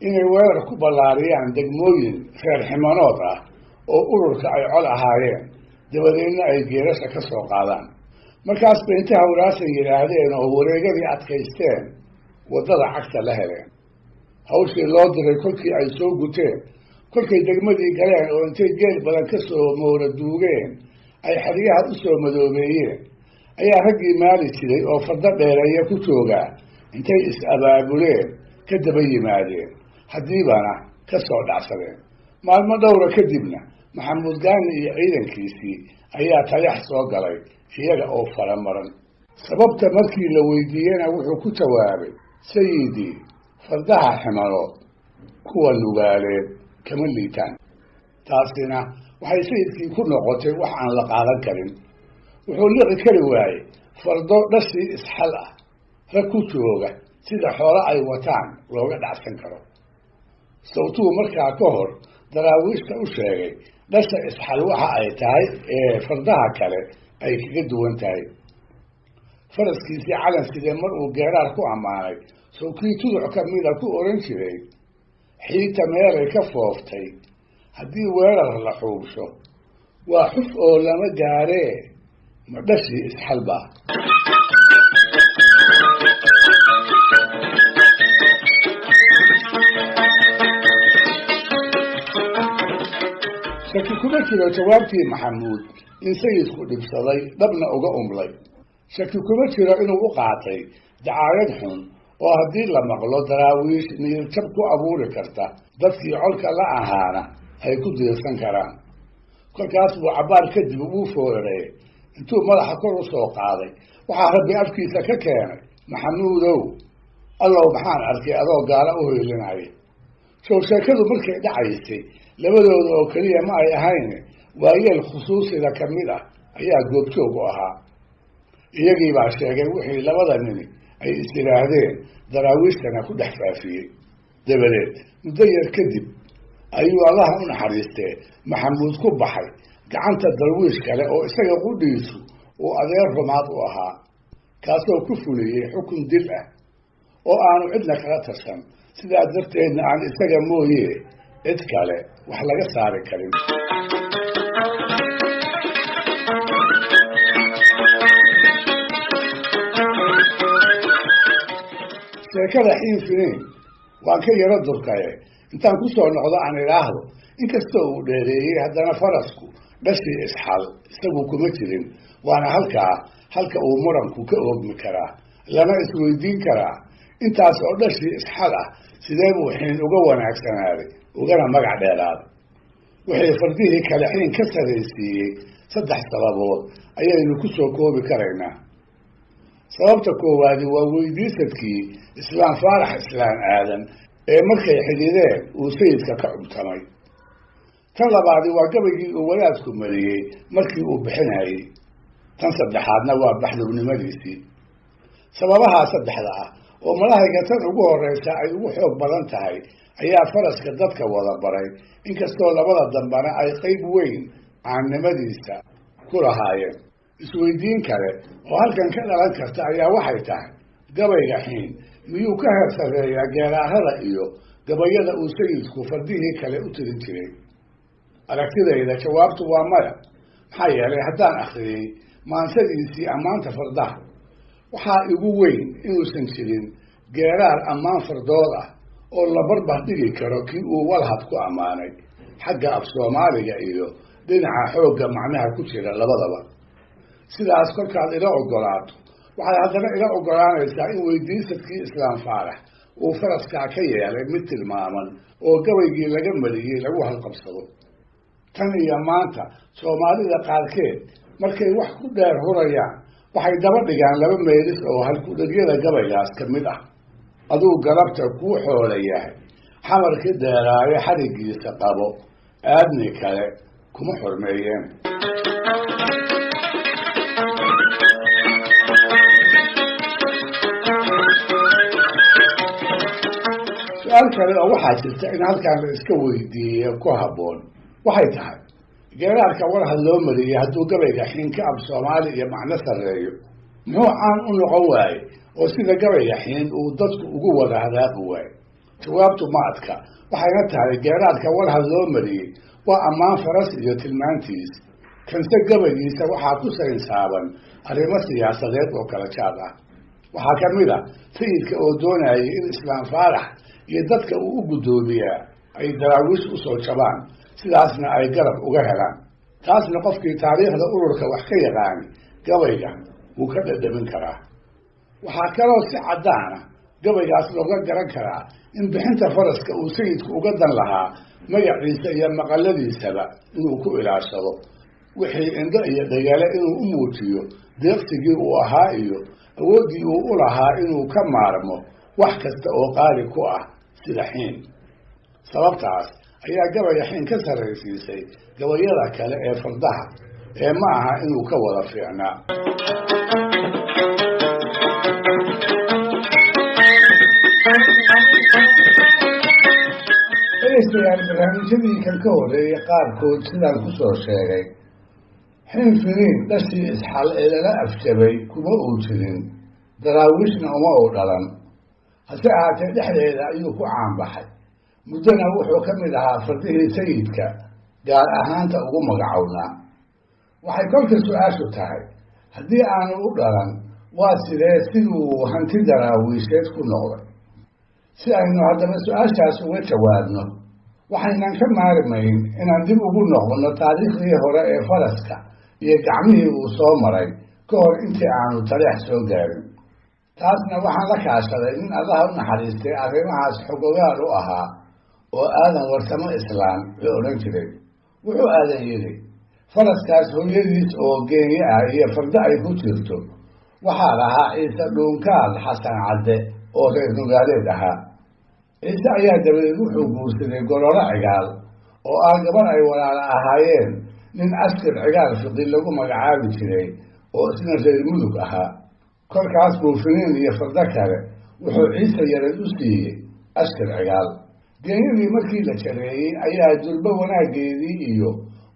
inay weerar ku ballaariyaan degmooyin reer ximanood ah oo ururka ay col ahaayeen, dabadeedna ay geerasha ka soo qaadaan. Markaas bay inta hawraasan yidhaahdeen oo wareegadii adkaysteen waddada cagta la heleen. Hawshii loo diray kolkii ay soo guteen, kolkay degmadii galeen oo intay geel badan ka soo moora duugeen ay xeryaha u soo madoobeeyeen, ayaa raggii maali jiray oo fardo dheereeya ku joogaa intay is-abaabuleen ka daba yimaadeen, haddiibana ka soo dhacsadeen. Maalmo dhowra kadibna Maxamuud Gaani iyo ciidankiisii ayaa Tayax soo galay iyaga oo faramaran. Sababta markii la weydiiyena wuxuu ku jawaabay: sayidii, fardaha Ximanood kuwa Nugaaleed kama liitaan. Taasina waxay sayidkii ku noqotay wax aan la qaadan karin. Wuxuu liqi kari waayey fardo dhashii Isxal ah rag ku jooga sida xoolo ay wataan looga dhacsan karo. Sawtuu markaa ka hor Daraawiishta u sheegay dhasha Isxal waxa ay tahay ee fardaha kale ay kaga duwan tahay. Faraskiisii Calan Sidee mar uu geeraar ku ammaanay, sawkii tuduc ka mida ku odhan jiray: xiita meelay ka fooftay haddii weerar la xuubsho, waa xuf oo lama gaaree, ma dhashii Isxal baa? Shaki kuma jiro jawaabtii Maxamuud in sayidku dhibsaday, dhabna uga umlay. Shaki kuma jiro inuu u qaatay dacaayad xun oo haddii la maqlo Daraawiish niyadjab ku abuuri karta, dadkii colka la ahaana ay ku diirsan karaan. Kolkaas buu cabbaar kadib ugu foorarey intuu madaxa kor u soo qaaday waxaa Rabbi afkiisa ka keenay: Maxamuudow, allow maxaan arkay adoo gaala u hiilinaya. Sow sheekadu markay dhacaysay labadooda oo keliya ma ay ahayn, Waayeel khusuusida ka mid ah ayaa goobjoog u ahaa. Iyagii baa sheegay wixii labada nini ay is yidhaahdeen, daraawiishtana ku dhex faafiyey. Dabadeed muddo yar kadib ayuu Allaha u naxariistee Maxamuud ku baxay gacanta darwiish kale oo isaga qudhiisu uu adeer rumaad u ahaa, kaasoo ku fuliyey xukun dil ah oo aanu cidna kala tashan, sidaa darteedna aan isaga mooye cid kale wax laga saari karin. Sheekada Xiin Finiin waan ka yaro durkaye, intaan ku soo noqdo aan idhaahdo, inkastoo uu dheereeyey haddana farasku dhashii Isxal isagu kuma jirin, waana halkaa halka uu muranku ka oogmi karaa, lana isweydiin karaa intaas oo dhashii Isxal ah sidee buu Xiin uga wanaagsanaaday ugana magac dheeraaday. Wixii fardihii kale Xiin ka sarraysiiyey saddex sababood ayaynu ku soo koobi karaynaa. Sababta koowaadi waa weydiisadkii Islaam Faarax Islaan Aadan ee markay xidhiideen uu sayidka ka cubtamay. Tan labaadi waa gabaygii uu wadaadku mariyey markii uu bixinayey. Tan saddexaadna waa baxdownimadiisii. Sababahaa saddexda ah oo malahayga tan ugu horreysa ay ugu xoog badan tahay ayaa faraska dadka wada baray, inkastoo labada dambana ay qayb weyn caannimadiisa ku lahaayeen. Isweydiin kale oo halkan ka dhalan karta ayaa waxay tahay, gabayga Xiin miyuu ka heer sarreeyaa geeraarada iyo gabayada uu sayidku fardihii kale u tirin jiray? Aragtidayda jawaabtu waa maya. Maxaa yeelay haddaan akhriyey maansadiisii ammaanta fardaha, waxaa igu weyn inuusan jirin geeraar ammaan fardood ah oo la barbar dhigi karo kii uu Walhad ku ammaanay, xagga af Soomaaliga iyo dhinaca xoogga macnaha ku jira labadaba. Sidaas kolkaad ila ogolaato, waxaad haddana ila ogolaanaysaa in weydiisadkii Islaam Faarax uu faraskaa ka yeelay mid tilmaaman oo gabaygii laga mariyey lagu halqabsado. Tan iyo maanta Soomaalida qaarkeed markay wax ku dheer hurayaan waxay daba dhigaan laba meelis oo halkudhagyada gabaygaas ka mid ah: aduu galabta kuu xoola yahay, xamarkii dheeraayo xadhiggiisa qabo, aadni kale kuma xurmeeyeen. Su-aal kale oo waxaa jirta in halkan la iska weydiiye ku habboon waxay tahay, geeraarka Walhad loo mariyey hadduu gabayga Xiin ka af Soomaali iyo macno sarreeyo, muxuu caan u noqon waaye oo sida gabayga Xiin uu dadku ugu wada hadaaqi waaye? Jawaabtu ma adka, waxayna tahay geeraarka Walhad loo mariyey waa ammaan faras iyo tilmaantiis, kanse gabaygiisa waxaa ku saynsaaban arrimo siyaasadeed oo kala jaad ah. Waxaa ka mid a sayidka oo doonayay in Islaam Faarax iyo dadka uu u guddoomiyaa ay daraawiish usoo jabaan, sidaasna ay garab uga helaan. Taasna qofkii taariikhda ururka wax ka yaqaani gabayga wuu ka dhadhamin karaa. Waxaa kaloo si caddaana gabaygaas looga garan karaa in bixinta faraska uu sayidku uga dan lahaa magaciisa iyo maqaladiisaba inuu ku ilaashado, wixii indho iyo dhagale inuu u muujiyo deeqsigii uu ahaa iyo awooddii uu u lahaa inuu ka maarmo wax kasta oo qaali ku ah sida Xiin. Sababtaas ayaa gabayga Xiin ka sarraysiisay gabayada kale ee fardaha, ee ma aha inuu ka wada fiicnaa. Dhegeystayaal, barnaamijyadii kan ka horreeyey qaarkood sidaan ku soo sheegay, Xiin Finiin dhashii Isxal ee lala afjabay kuma uu jirin, daraawiishna uma uu dhalan. Hase ahaatee dhexdeeda ayuu ku caanbaxay, muddona wuxuu ka mid ahaa fardihii sayidka gaar ahaanta ugu magacownaa. Waxay kolka su-aashu tahay, haddii aanu u dhalan, waa sidee siduu hanti daraawiisheed ku noqday? Si aynu haddaba su-aashaas uga jawaabno, waxaynan ka maarmayn inaan dib ugu noqonno taariikhdii hore ee faraska iyo gacmihii uu soo maray ka hor intii aanu taleex soo gaarin. Taasna waxaan la kaashaday nin Allaha u naxariistay arrimahaas xogogaal u ahaa oo Aadan Warsamo Islaan la odhan jiray. Wuxuu Aadan yidhi, faraskaas hooyadiis oo geenye ah iyo fardo ay ku jirto waxaa lahaa Ciise Dhuunkaal Xasan Cadde oo reer Nugaaleed ahaa. Ciise ayaa dabadeed wuxuu guursaday Gororo Cigaal oo ah gabar ay walaala ahaayeen nin Askar Cigaal Fiqi lagu magacaabi jiray oo isna reer Mudug ahaa. Kolkaas buu Finiin iyo fardo kale wuxuu Ciise Yareed u siiyey Askar Cigaal. Geenyadii markii la jareeyey ayaa durbo wanaaggeedii iyo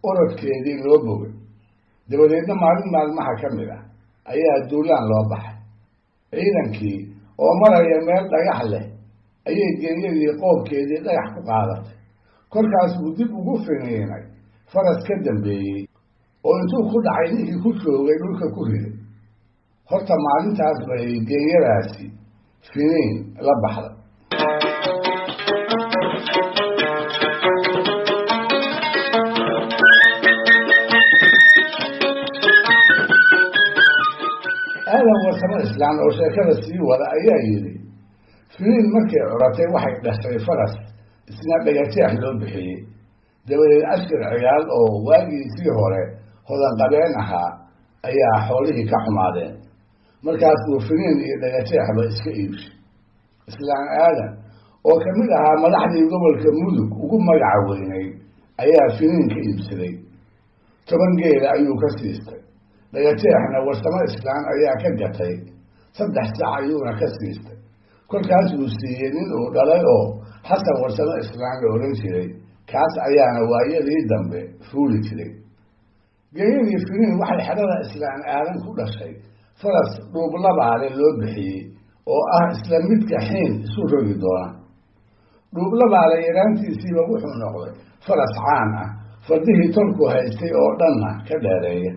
orodkeedii loo bogay. Dabadeedna maalin maalmaha ka mid ah ayaa duulaan loo baxay. Ciidankii oo maraya meel dhagax leh ayay geenyadii qoobkeedii dhagax ku qaadatay. Kolkaas buu dib ugu finiinay faras ka dambeeyey oo intuu ku dhacay ninkii ku joogay dhulka ku riday. Horta maalintaas bay geenyadaasi finiin la baxday. Aadan Warsamo Islaan oo sheekada sii wada ayaa yidhi, Finiin markay curatay waxay dhashay faras isna Dhagajeex loo bixiyey. Dabadeed Askar Cigaal oo waagiisii hore hodanqabeen ahaa ayaa xoolihii ka xumaadeen. Markaas buu Finiin iyo Dhagajeexba iska iibshay. Islaan Aadan oo ka mid ahaa madaxdii gobolka Mudug ugu magaca weynayd ayaa Finiin ka iibsaday. 10 geela ayuu ka siistay. Dhagajeexna Warsamo Islaan ayaa ka gatay. 3 sac ayuuna ka siistay. Kolkaas buu siiyey nin uu dhalay oo Xasan Warsamo Islaan la odhan jiray. Kaas ayaana waayadii dambe fuuli jiray. Geeyadii Finiin waxay xerada Islaan Aadan ku dhashay faras Dhuublabaale loo bixiyey oo ah isla midka xiin isu rogi doona. Dhuublabaale yaraantiisiiba wuxuu noqday faras caan ah, fardihii tolku haystay oo dhanna ka dheereeya.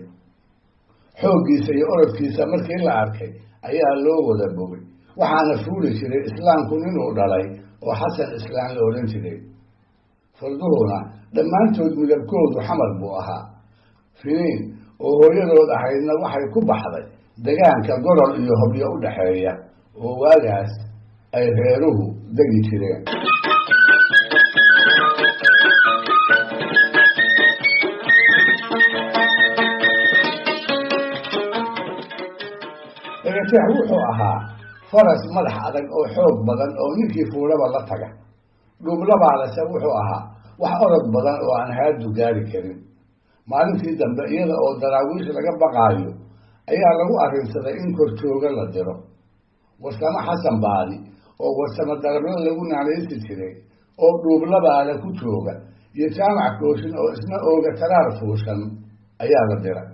Xooggiisa iyo orodkiisa markii la arkay ayaa loo wada bogay. Waxaana fuuli jiray islaamku ninuu dhalay oo Xasan Islaan la odhan jiray. Farduhuna dhammaantood midabkoodu xamar buu ahaa. Finiin oo hooyadood ahaydna waxay ku baxday degaanka Gorol iyo Hobyo u dhexeeya oo waagaas ay reeruhu degi jireen. Dhagajeex wuxuu ahaa faras madax adag oo xoog badan oo ninkii fuulaba la taga. Dhuublabaalese wuxuu ahaa wax orod badan oo aan haadu gaari karin. Maalintii dambe iyada oo daraawiish laga baqaayo ayaa lagu arrinsaday in korjooga la diro. Warsamo Xasan Baadi oo Warsamo Darable lagu naanaysi jiray oo Dhuublabaale ku jooga iyo Jaamac Kooshin oo isna ooga taraar fuushan ayaa la diray.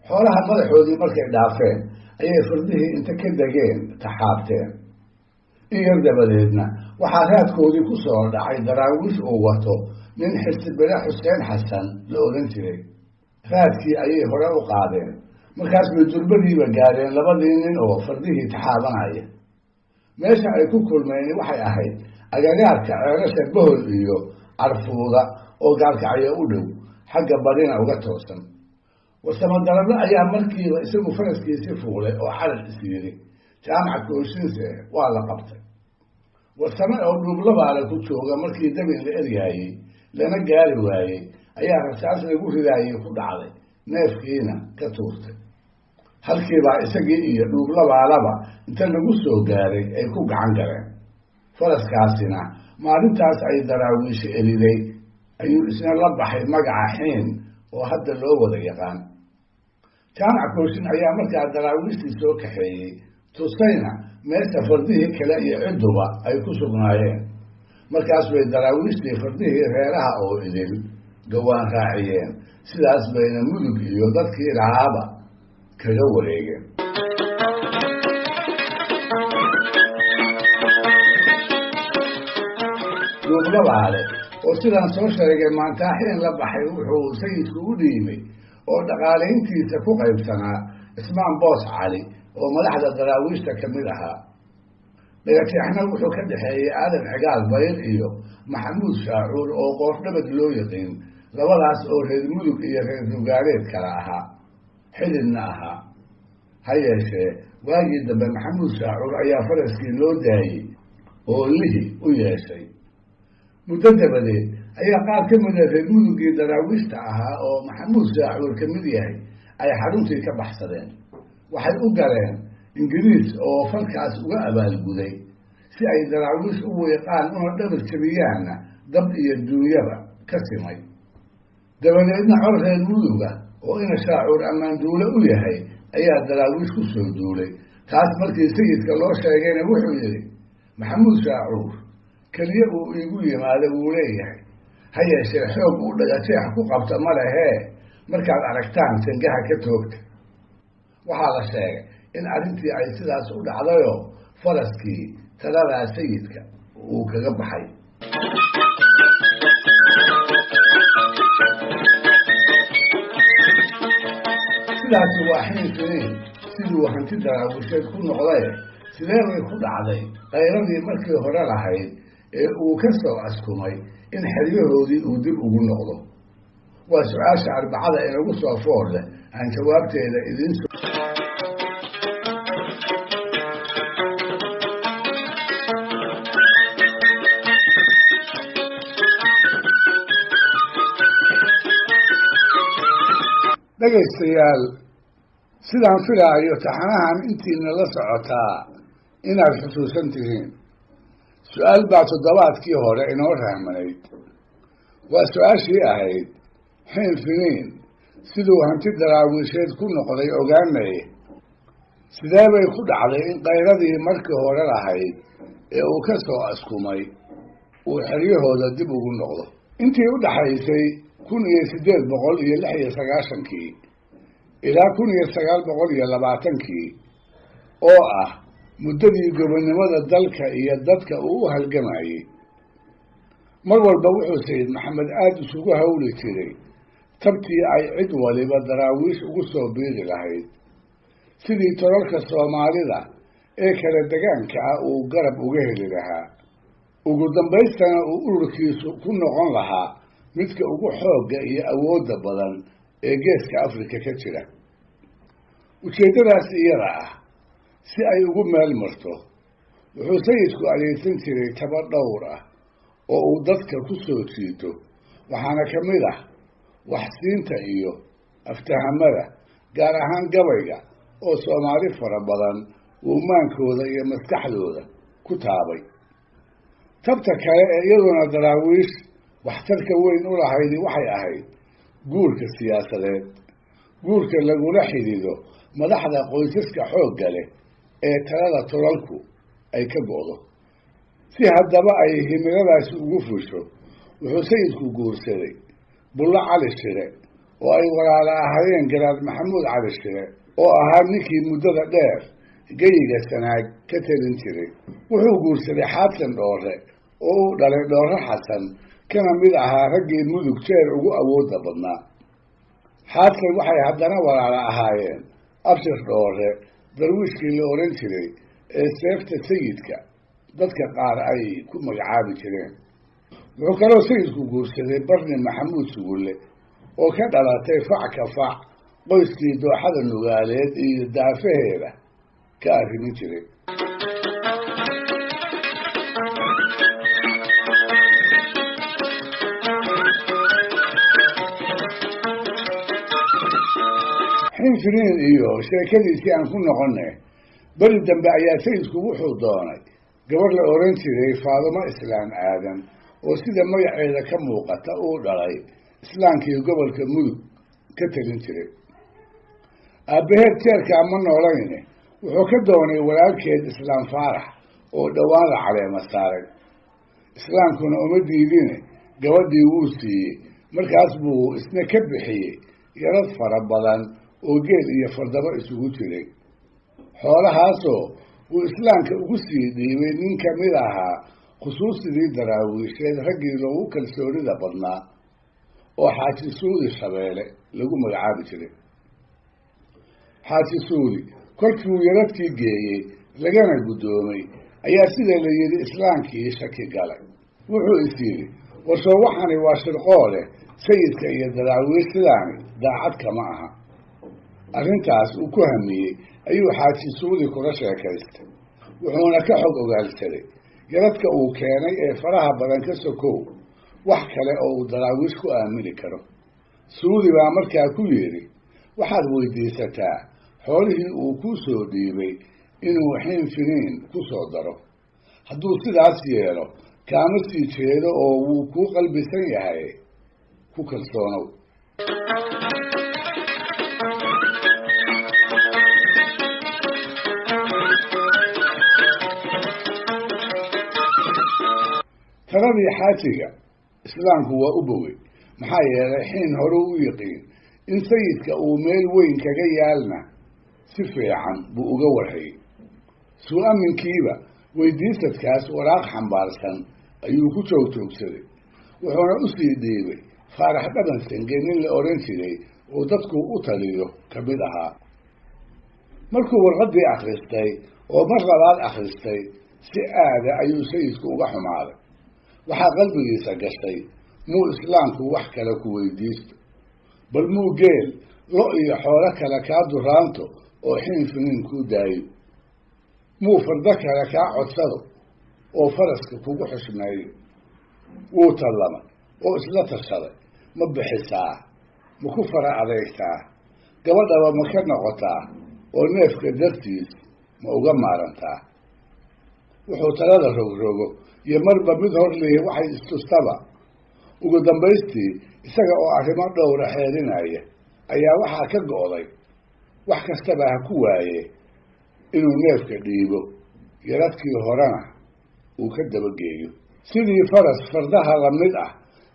Xoolaha madaxoodii markay dhaafeen ayay fardihii inta ka degeen taxaabteen. In yar dabadeedna waxaa raadkoodii ku soo dhacay daraawiish uu wato nin Xirsibile Xuseen Xasan la odhan jiray. Raadkii ayay hore u qaadeen. Markaas bay durbadiiba gaareen labadii nin oo fardihii taxaabanaya. Meesha ay ku kulmeen waxay ahayd agagaarka ceelasha Bohol iyo Carfuuda oo gaalkacyo u dhow, xagga badina uga toosan. Warsamo Darable ayaa markiiba isagu faraskiisii fuulay oo carar is yidhi. Jaamac Kooshinse waa la qabtay. Warsame oo Dhuublabaale ku jooga markii dabin la eryaayey lana gaari waayey ayaa rasaas lagu ridaayey ku dhacday, neefkiina ka tuurtay. Halkiibaa isagii iyo Dhuublabaalaba inta lagu soo gaaray ay ku gacan galeen. Faraskaasina maalintaas ay daraawiisha eriday ayuu isna la baxay magaca Xiin oo hadda loo wada yaqaan. Jaamac Kooshin ayaa markaa daraawiishtii soo kaxeeyey, tusayna meesha fardihii kale iyo cidduba ay ku sugnaayeen. Markaas bay daraawiishtii fardihii reeraha oo idil gawaan raaciyeen. Sidaas bayna Mudug iyo dadkii lahaaba kaga wareegeen. Dhuublabaale oo sidaan soo sheegay maantaaxiin la baxay wuxuu sayidku u dhiibay oo dhaqaalayntiisa ku qaybsanaa Ismaan Boos Cali oo madaxda daraawiishta ka mid ahaa. Dhagajeexna wuxuu ka dhexeeyey Aadan Cigaal Bayr iyo Maxamuud Shaacuur oo Qoordhabad loo yaqiin, labadaas oo reer Mudug iyo reer Nugaaleed kala ahaa, xididna ahaa. Ha yeeshee waagii dambe Maxamuud Shaacuur ayaa faraskii loo daayey oo lihi u yeeshay. Muddo dabadeed ayaa qaar ka mid ah reer Mudugii daraawiishta ahaa oo Maxamuud Shaacuur ka mid yahay ay xaruntii ka baxsadeen. Waxay u galeen Ingiriis oo falkaas uga abaalguday si ay daraawiish u wiiqaan una dhabar jabiyaanna dab iyo duunyaba ka simay. Dabadeedna col reer Muduga oo ina Shaacuur ammaanduule u yahay ayaa Daraawiish ku soo duulay. Taas markii sayidka loo sheegayna wuxuu yidhi, Maxamuud Shaacuur keliya uu iigu yimaado wuu leeyahay, ha yeeshee xoog uu dhagajeex ku qabta ma lehee, markaad aragtaan sangaha ka toogta. Waxaa la sheegay in arrintii ay sidaas u dhacdayoo faraskii taladaa sayidka uu kaga baxay. Sidaasi waa Xiin Finiin siduu hanti Daraawiisheed ku noqdaye, sidee bay ku dhacday qayradii markii hore lahayd ee uu ka soo askumay in xeryahoodii uu dib ugu noqdo? Waa su-aasha Arbacada inagu soo foor leh aan jawaabteeda idiin. Dhegaystayaal, sidaan filaayo taxanahan intiina la socotaa inaad xusuusan tihiin, su-aal baa toddobaadkii hore inoo rahmanayd. Waa su-aashii ahayd, Xiin Finiin siduu hanti Daraawiisheed ku noqday ogaanaye, sidee bay ku dhacday in qayradii markii hore lahayd ee uu ka soo askumay uu xeryahooda dib ugu noqdo? Intii u dhaxaysay 1896-kii ilaa 1920-kii, oo ah muddadii gobonnimada dalka iyo dadka uu u halgamayey, mar walba wuxuu Sayid Maxamed aada isugu hawli jiray tabtii ay cid waliba Daraawiish ugu soo biiri lahayd, sidii tolalka Soomaalida ee kala degaanka ah uu garab uga heli lahaa, ugu dambaystana uu ururkiisu ku noqon lahaa midka ugu xoogga iyo awoodda badan ee geeska Afrika ka jira. Ujeeddadaas iyada ah si ay ugu meel marto, wuxuu sayidku adeegsan jiray taba dhowr ah oo uu dadka ku soo jiito, waxaana ka mid ah waxsiinta iyo aftahamada, gaar ahaan gabayga oo Soomaali fara badan uu maankooda iyo maskaxdooda ku taabay. Tabta kale ee iyaduna Daraawiish waxtarka weyn u lahaydi waxay ahayd guurka siyaasadeed, guurka lagula xidhiido madaxda qoysaska xoogga leh ee talada tolalku ay ka go'do. Si haddaba ay himiladaasi ugu fusho, wuxuu sayidku guursaday Bullo Cali Shire oo ay walaala ahaayeen Garaad Maxamuud Cali Shire, oo ahaa ninkii muddada dheer geyiga Sanaag ka telin jiray. Wuxuu guursaday Xaadsan Dhoore oo uu dhalay Dhoore Xasan, kana mid ahaa raggii Mudug jeer ugu awoodda badnaa. Xaadsan waxay haddana walaala ahaayeen Abshir Dhoore, darwiishkii la oran jiray ee seefta sayidka dadka qaar ay ku magacaabi jireen. Wuxuu kaloo sayidku guursaday Barni Maxamuud Sugulle oo ka dhalatay fac ka fac qoyskii dooxada Nugaaleed iyo daafaheeda ka arrimin jiray. Xinfiniin iyo sheekadiisii aan ku noqonne, beri dambe ayaa sayidku wuxuu doonay gabar la oran jiray Faadumo Islaam Aadan, oo sida magaceeda ka muuqata uu dhalay islaamkii gobolka Mudug ka telin jiray. Aabbaheed jeerkaa ma noolayne, wuxuu ka doonay walaalkeed Islaam Faarax oo dhowaan la caleema saaray. Islaamkuna uma diidine, gabadhii wuu siiyey. Markaas buu isna ka bixiyey yarad fara badan oo geel iyo fardabo isugu jiray, xoolahaasoo uu islaamka ugu sii dhiibay nin ka mid ahaa khusuusidii Daraawiisheed raggii loogu kalsoonida badnaa oo Xaaji Suudi Shabeele lagu magacaabi jiray. Xaaji Suudi kolkiiuu yaradkii geeyey lagana guddoomay ayaa sida la yidhi islaamkii shaki galay. Wuxuu is yidhi, warsoo waxani waa shirqooleh, sayidka iyo Daraawiish sidaani daacad kama aha. Arrintaas uu ku hamiyey ayuu Xaaji Suudi kula sheekaystay, wuxuuna ka xog ogaalsaday yaradka uu keenay ee faraha badan ka sokow wax kale oo uu Daraawiish ku aamini karo. Suudi baa markaa ku yidhi, waxaad weydiisataa xoolihii uu ku soo dhiibay inuu Xiin Finiin ku soo daro. Hadduu sidaas yeelo kaama sii jeedo oo wuu kuu qalbisan yahay, ku kalsoonow. Taladii xaajiga islaamku waa u bogay, maxaa yeelay xiin hore u yiqiin in sayidka uu meel weyn kaga yaalna si fiican buu uga warhayay. Suu-aminkiiba weydiisadkaas waraaq xambaarsan ayuu ku joogjoogsaday, wuxuuna u sii dhiibay Faarax Dhaban Sange, nin la odhan jiray oo dadku u taliyo ka mid ahaa. Markuu warqaddii akhristay oo mar labaad akhristay, si aada ayuu sayidku uga xumaaday. Waxaa qalbigiisa gashay, muu islaamku wax kale ku weydiisto, bal muu geel lo iyo xoolo kale kaa duraanto oo xiin finiin kuu daayo, muu fardo kale kaa codsado oo faraska kugu xushmeeyo. Wuu tallamay oo isla tashaday, ma bixisaa, ma ku fara adeegtaa, gabadhaba ma ka noqotaa oo neefka dartiis ma uga maarantaa? Wuxuu talada rogrogo iyo marba mid hor lihi waxay istustaba. Ugu dambaystii, isaga oo arrimo dhowra xeerinaya ayaa waxaa ka go'day wax kastaba ha ku waaye inuu neefka dhiibo, yaradkii horena uu ka dabageeyo. Sidii faras fardaha lamid ah,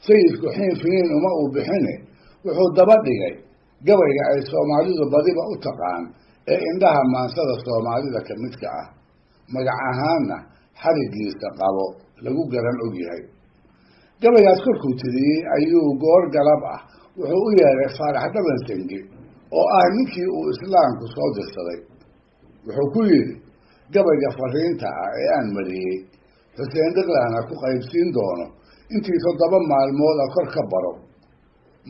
sayidku xiin finiin uma uu bixine, wuxuu daba dhigay gabayga ay soomaalidu badiba u taqaan ee indhaha maansada soomaalida ka midka ah, magac ahaanna xarigiisa qabo lagu garan og yahay. Gabaygaas korkuu tiriyey ayuu goor galab ah wuxuu u yeeray Faarax Dhaban Sange oo ah ninkii uu islaamku soo dirsaday. Wuxuu ku yidhi, gabayga fariinta ah ee aan mariyey Xuseen Dhiqlaana ku qaybsiin doono intii 7 maalmood a kor ka baro,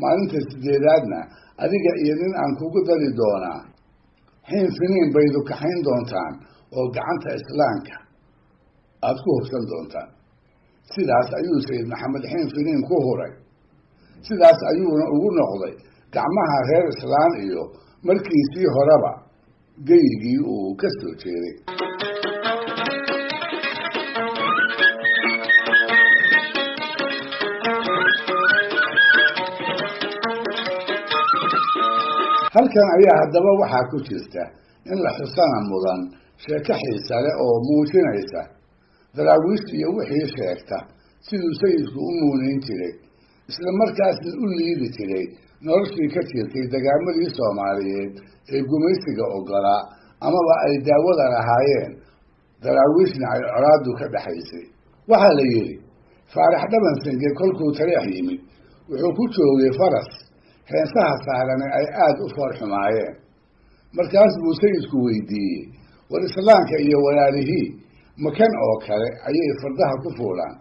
maalinta 8aadna adiga iyo nin aan kugu dari doonaa xiin finiin baydu kaxayn doontaan oo gacanta islaamka aad ku hubsan doontaan. Sidaas ayuu Sayid Maxamed xiin finiin ku huray. Sidaas ayuuna ugu noqday gacmaha reer islaan iyo markiisii horeba geyigii uu ka soo jeeday. Halkan ayaa haddaba waxaa ku jirta in la xusana mudan sheeko xiisa leh oo muujinaysa daraawiish iyo wixii sheegta siduu sayidku u muuneyn jiray, isla markaasna u liidi jiray noloshii ka jirtay dagaamadii Soomaaliyeed ee gumaysiga oggolaa amaba ay daawada lahaayeen, daraawiishna ay colaaddu ka dhexaysay. Waxaa la yidhi Faarax Dhaban Sange kolkuu taleex yimid wuxuu ku joogay faras heensaha saarane ay aada u foorxumaayeen. Markaas buu sayidku weydiiyey, war islaamka iyo walaalihii makan oo kale ayay fardaha ku fuulaan?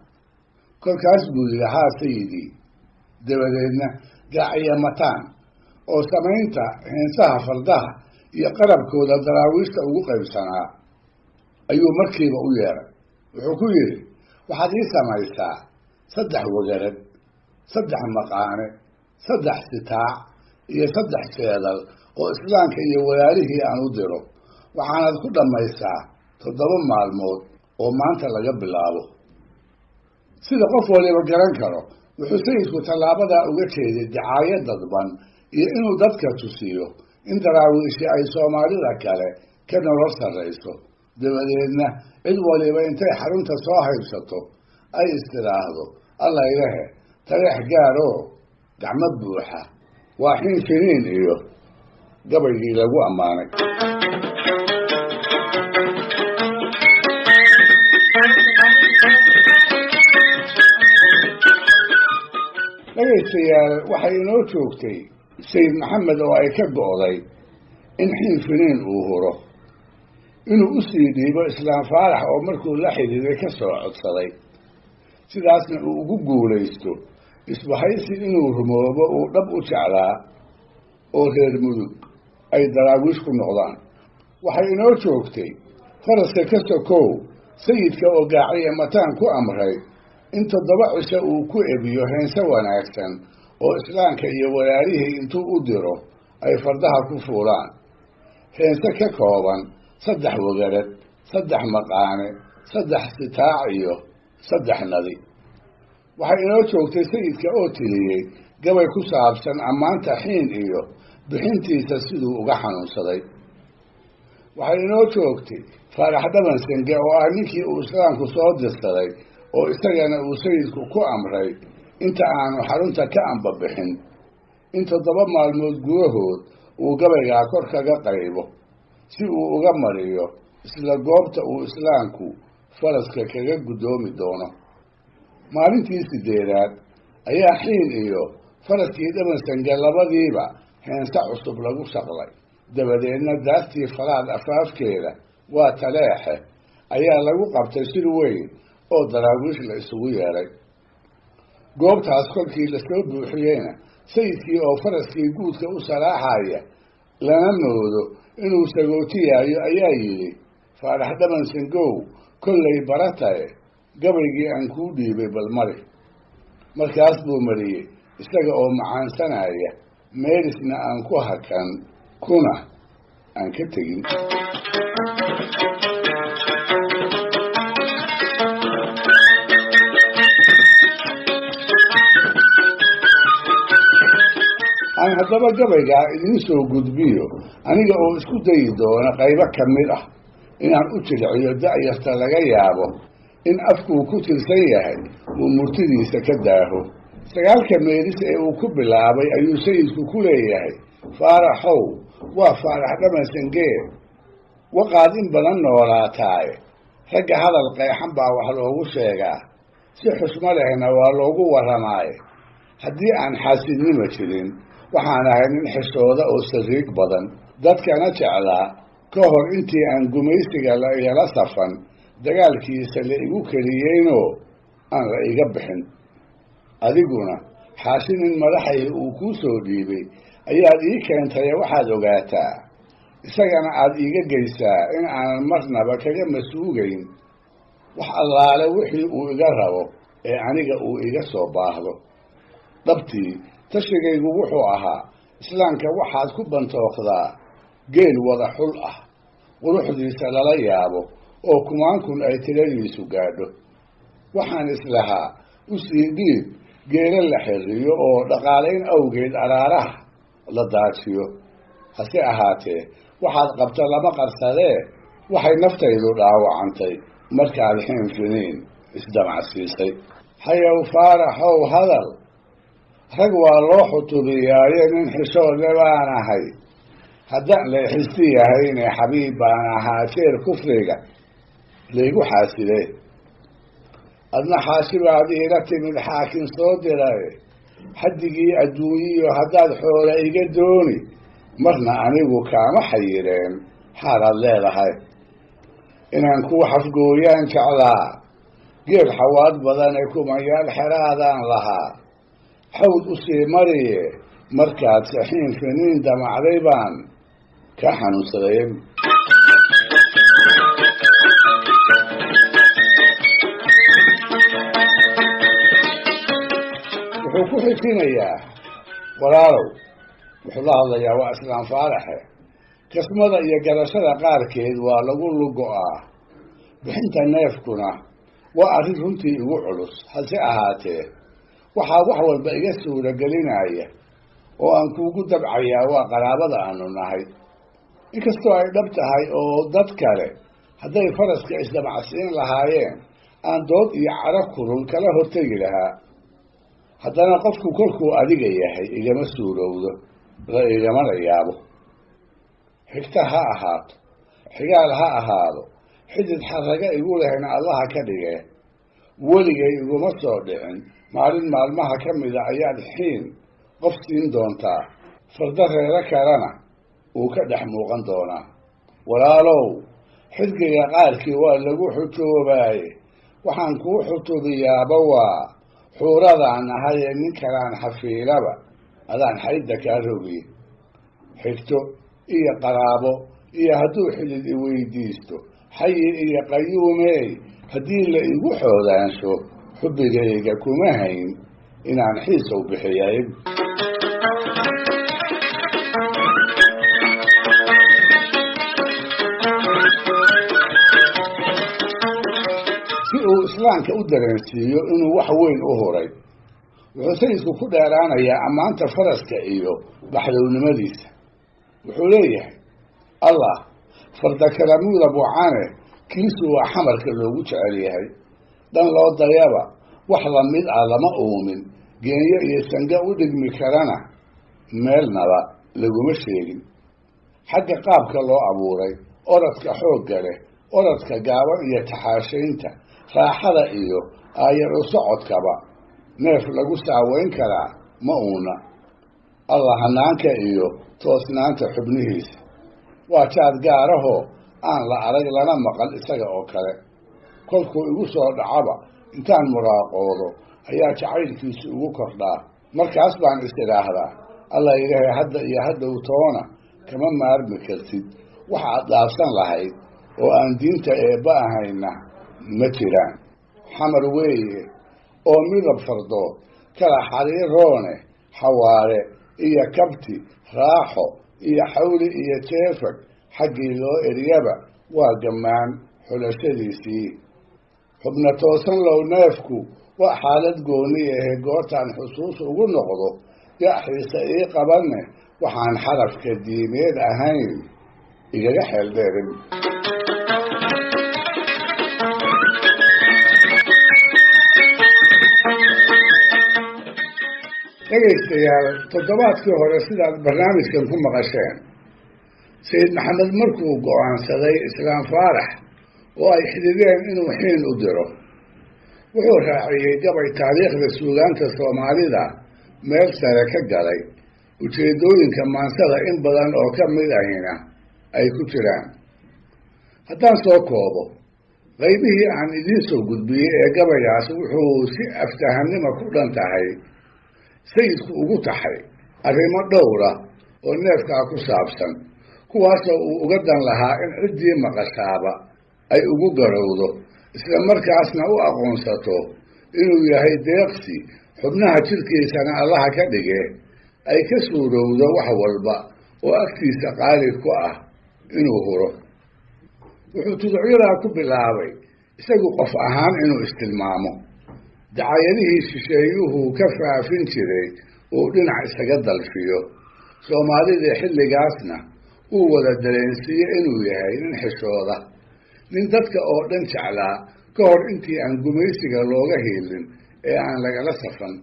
Kolkaas buu yidhi, haa sayidii. Dabadeedna gaaciya mataan oo samaynta heensaha fardaha iyo qarabkooda daraawiishta ugu qaybsanaa ayuu markiiba u yeeray. Wuxuu ku yidhi, waxaad ii samaysaa 3 wagarad, 3 maqaane, 3 sitaac iyo 3 jeedal oo islaamka iyo walaalihii aan u diro, waxaanaad ku dhammaysaa 7 maalmood oo maanta laga bilaabo. Sida qof waliba garan karo, wuxuu sayidku tallaabadaa uga jeeday dicaayad dadban iyo inuu dadka tusiyo in daraawiishi ay Soomaalida kale ka nolol sarrayso, dabadeedna cid waliba intay xarunta soo haybsato ay istiraahdo alla ilahe taleex gaaroo gacmo buuxa waa xiin finiin iyo gabaygii lagu ammaanay. Dhegaystayaal, waxay inoo joogtay Sayid Maxamed oo ay ka go'day in xiin finiin uu huro, inuu u sii dhiibo Islaam Faarax oo markuu la xidhiiday ka soo codsaday, sidaasna uu ugu guulaysto isbahaysi inuu rumoobo uu dhab u jeclaa oo reer mudug ay daraawiish ku noqdaan. Waxay inoo joogtay faraska ka sokow sayidka oo gaaciya mataan ku amray in 7 cisho uu ku ebiyo heense wanaagsan oo islaamka iyo walaalihii intuu u diro ay fardaha ku fuulaan. Heense ka kooban 3 wagarad, 3 maqaane, 3 sitaac iyo 3 nadi. Waxay inoo joogtay sayidka oo tiriyey Gabay ku saabsan ammaanta Xiin iyo bixintiisa siduu uga xanuunsaday. Waxay inoo joogtay Faarax Dhaban Senge oo ah ninkii uu islaamku soo dirsaday, oo isagana uu sayidku ku amray inta aanu xarunta ka ambabixin in 7 maalmood gudahood uu gabaygaa kor kaga qaybo si uu uga mariyo isla goobta uu islaamku faraska kaga guddoomi doono. Maalintii 8aad ayaa Xiin iyo faraskii Dhaban Senge labadiiba heensa cusub lagu shaqlay. Dabadeedna daartii falaad afaafkeeda waa taleexe ayaa lagu qabtay shir weyn oo daraawiish la isugu yeeray. Goobtaas kolkii lasoo buuxiyeyna sayidkii oo faraskii guudka u salaaxaya lana moodo inuu sagootiyayo ayaa yidhi, Faarax Dhaban Sengow, kollay barataye gabaygii aan kuu dhiibay bal mari. Markaas buu mariyey isaga oo macaansanaya, meelisna aan ku hakan kuna aan ka tegin. Aan haddaba gabaygaa idiin soo gudbiyo aniga oo isku dayi doona qaybo ka mid ah inaan u jilciyo da'yarta laga yaabo in afkuu ku tirsan yahay uu murtidiisa ka daaho. 9ka meelis ee uu ku bilaabay ayuu sayidku ku leeyahay, Faaraxow, waa Faarax Dhaban Sengee, waqaad in badan noolaataaye, ragga hadal qeexan baa wax loogu sheegaa, si xushmo lehna waa loogu warramaaye. Haddii aan xaasidnimo jirin, waxaan ahay nin xishooda oo sariig badan, dadkana jeclaa ka hor intii aan gumaysiga la igala safan, dagaalkiisa la igu keliyeynoo aan la iga bixin. Adiguna xaashi nin madaxay uu kuu soo dhiibay ayaad ii keentay, waxaad ogaataa isagana aad iiga geysaa in aanan marnaba kaga masuugayn wax allaale wixii uu iga rabo ee aniga uu iga soo baahdo. Dhabtii tashigaygu wuxuu ahaa islaamka waxaad ku bantookdaa geel wada xul ah, quruxdiisa lala yaabo oo kumaankun ay tiradiisu gaadho. Waxaan islahaa u sii dhiib geela la xirriyo oo dhaqaalayn awgeed araaraha la daajiyo. Hase ahaatee waxaad qabta lama qarsadee, waxay naftaydu dhaawacantay markaad Xiin Finiin isdamacsiisay. Hayow Faaraxow, hadal rag waa loo xutubiyaaye, nin xishoodle baan ahay, haddaan la xisti yahayne xabiib baan ahaa jeer kufriga laygu xaasidee. Adna xaashibaad iila timid xaakin soo diray, xaddigii adduunyiyo haddaad xoola iga dooni, marna anigu kaama xayireen xaalaad leedahay. Inaan kuu xafgooyaan jeclaa, geel xawaad badan ee kumayaal xeraadaan lahaa, xawd u sii mariye markaad saxiin finiin damacday baan ka xanuunsaday. Wuxuu ku xijinayaa, walaalow, wuxuu la hadlayaa waa Islaam Faaraxe, kasmada iyo garashada qaarkeed waa lagu lugo'aa, bixinta neefkuna waa arrin runtii igu culus. Hase ahaatee waxaa wax walba iga suuragelinaya oo aan kuugu dabcayaa waa qaraabada aanu nahay. Inkastoo ay dhab tahay oo dad kale hadday faraska isdamacsiin lahaayeen aan dood iyo caro kulul kala hortegi lahaa, haddana qofku kolkuu adiga yahay igama suurowdo, la igamana yaabo. Xigta ha ahaato, xigaal ha ahaado, xidid xarraga igu lehna Allaha ka dhigee, weligay iguma soo dhicin maalin maalmaha ka mida ayaad Xiin qof siin doontaa, farda reero kalena uu ka dhex muuqan doonaa. Walaalow, xidgiga qaarkii waa lagu xutoobaaye, waxaan kuu xutubiyaaba waa xuuradaan ahay ee nin kalaan xafiilaba adaan xaydda kaa rogiye. Xigto iyo qaraabo iyo hadduu xidid i weydiisto, xayi iyo qayuumey, haddii la igu xoodaansho xubbigayga kuma hayn inaan xiisow bixiyay. Si uu islaamka u dareensiiyo inuu wax weyn u huray Wuxuu sayidku ku dheeraanayaa ammaanta faraska iyo baxdownimadiisa. Wuxuu leeyahay, Allah fardakalamuuda bucane, kiisu waa xamarka loogu jecel yahay. Dhan loo dayaba wax lamid ah lama uumin, geenyo iyo sanga u dhigmi karana meelnaba laguma sheegin. Xagga qaabka loo abuuray, orodka xoogga leh, orodka gaaban iyo taxaashaynta, raaxada iyo aayar u socodkaba, neef lagu saaweyn karaa ma uuna. Allah hanaanka iyo toosnaanta xubnihiisa waa jaad gaarahoo aan la arag lana maqal isaga oo kale. Kolkuu igu soo dhacaba intaan muraaqoodo ayaa jacaylkiisu igu kordhaa. Markaas baan is idhaahdaa, Allah ilaahay, hadda iyo hadhow toona kama maarmi kartid. Wax aad dhaafsan lahayd oo aan diinta eebba ahayna ma jiraan. Xamar weeye oo midab fardood kala xariiroone, xawaare iyo kabti, raaxo iyo xawli iyo jeefag, xaggii loo eryaba waa gammaan xulashadiisii. Xubna toosan low neefku waa xaalad gooni ahe, goortaan xusuus ugu noqdo yaa xiise ii qabanne, waxaan xarafka diimeed ahayn igaga xeeldheerin. Dhegaystayaal, toddobaadkii hore sidaad barnaamijkan ku maqasheen, Sayid Maxamed markuu go'aansaday Islaam Faarax oo ay xidideen inuu xiin u diro, wuxuu raaciyey gabay taariikhda suugaanta Soomaalida meel sare ka galay, ujeeddooyinka maansada in badan oo ka mid ahina ay ku jiraan. Haddaan soo koobo qaybihii aan idiin soo gudbiyey ee gabaygaas, wuxuu si aftahanimo ku dhan tahay sayidku ugu taxay arrimo dhowra oo neefkaa ku saabsan, kuwaasoo uu uga dan lahaa in ciddii maqashaaba ay ugu garowdo, isla markaasna u aqoonsato inuu yahay deeqsi xubnaha jidhkiisana Allaha ka dhige ay ka suurowdo wax walba oo agtiisa qaali ku ah inuu huro. Wuxuu tuducyadaa ku bilaabay isagu qof ahaan inuu istilmaamo, dacayadihii shisheeyuhu ka faafin jiray uu dhinac isaga dalfiyo, Soomaalidii xilligaasna uu wada dareensiiye inuu yahay nin xishooda, nin dadka oo dhan jeclaa ka hor intii aan gumaysiga looga hiilin ee aan lagala safan.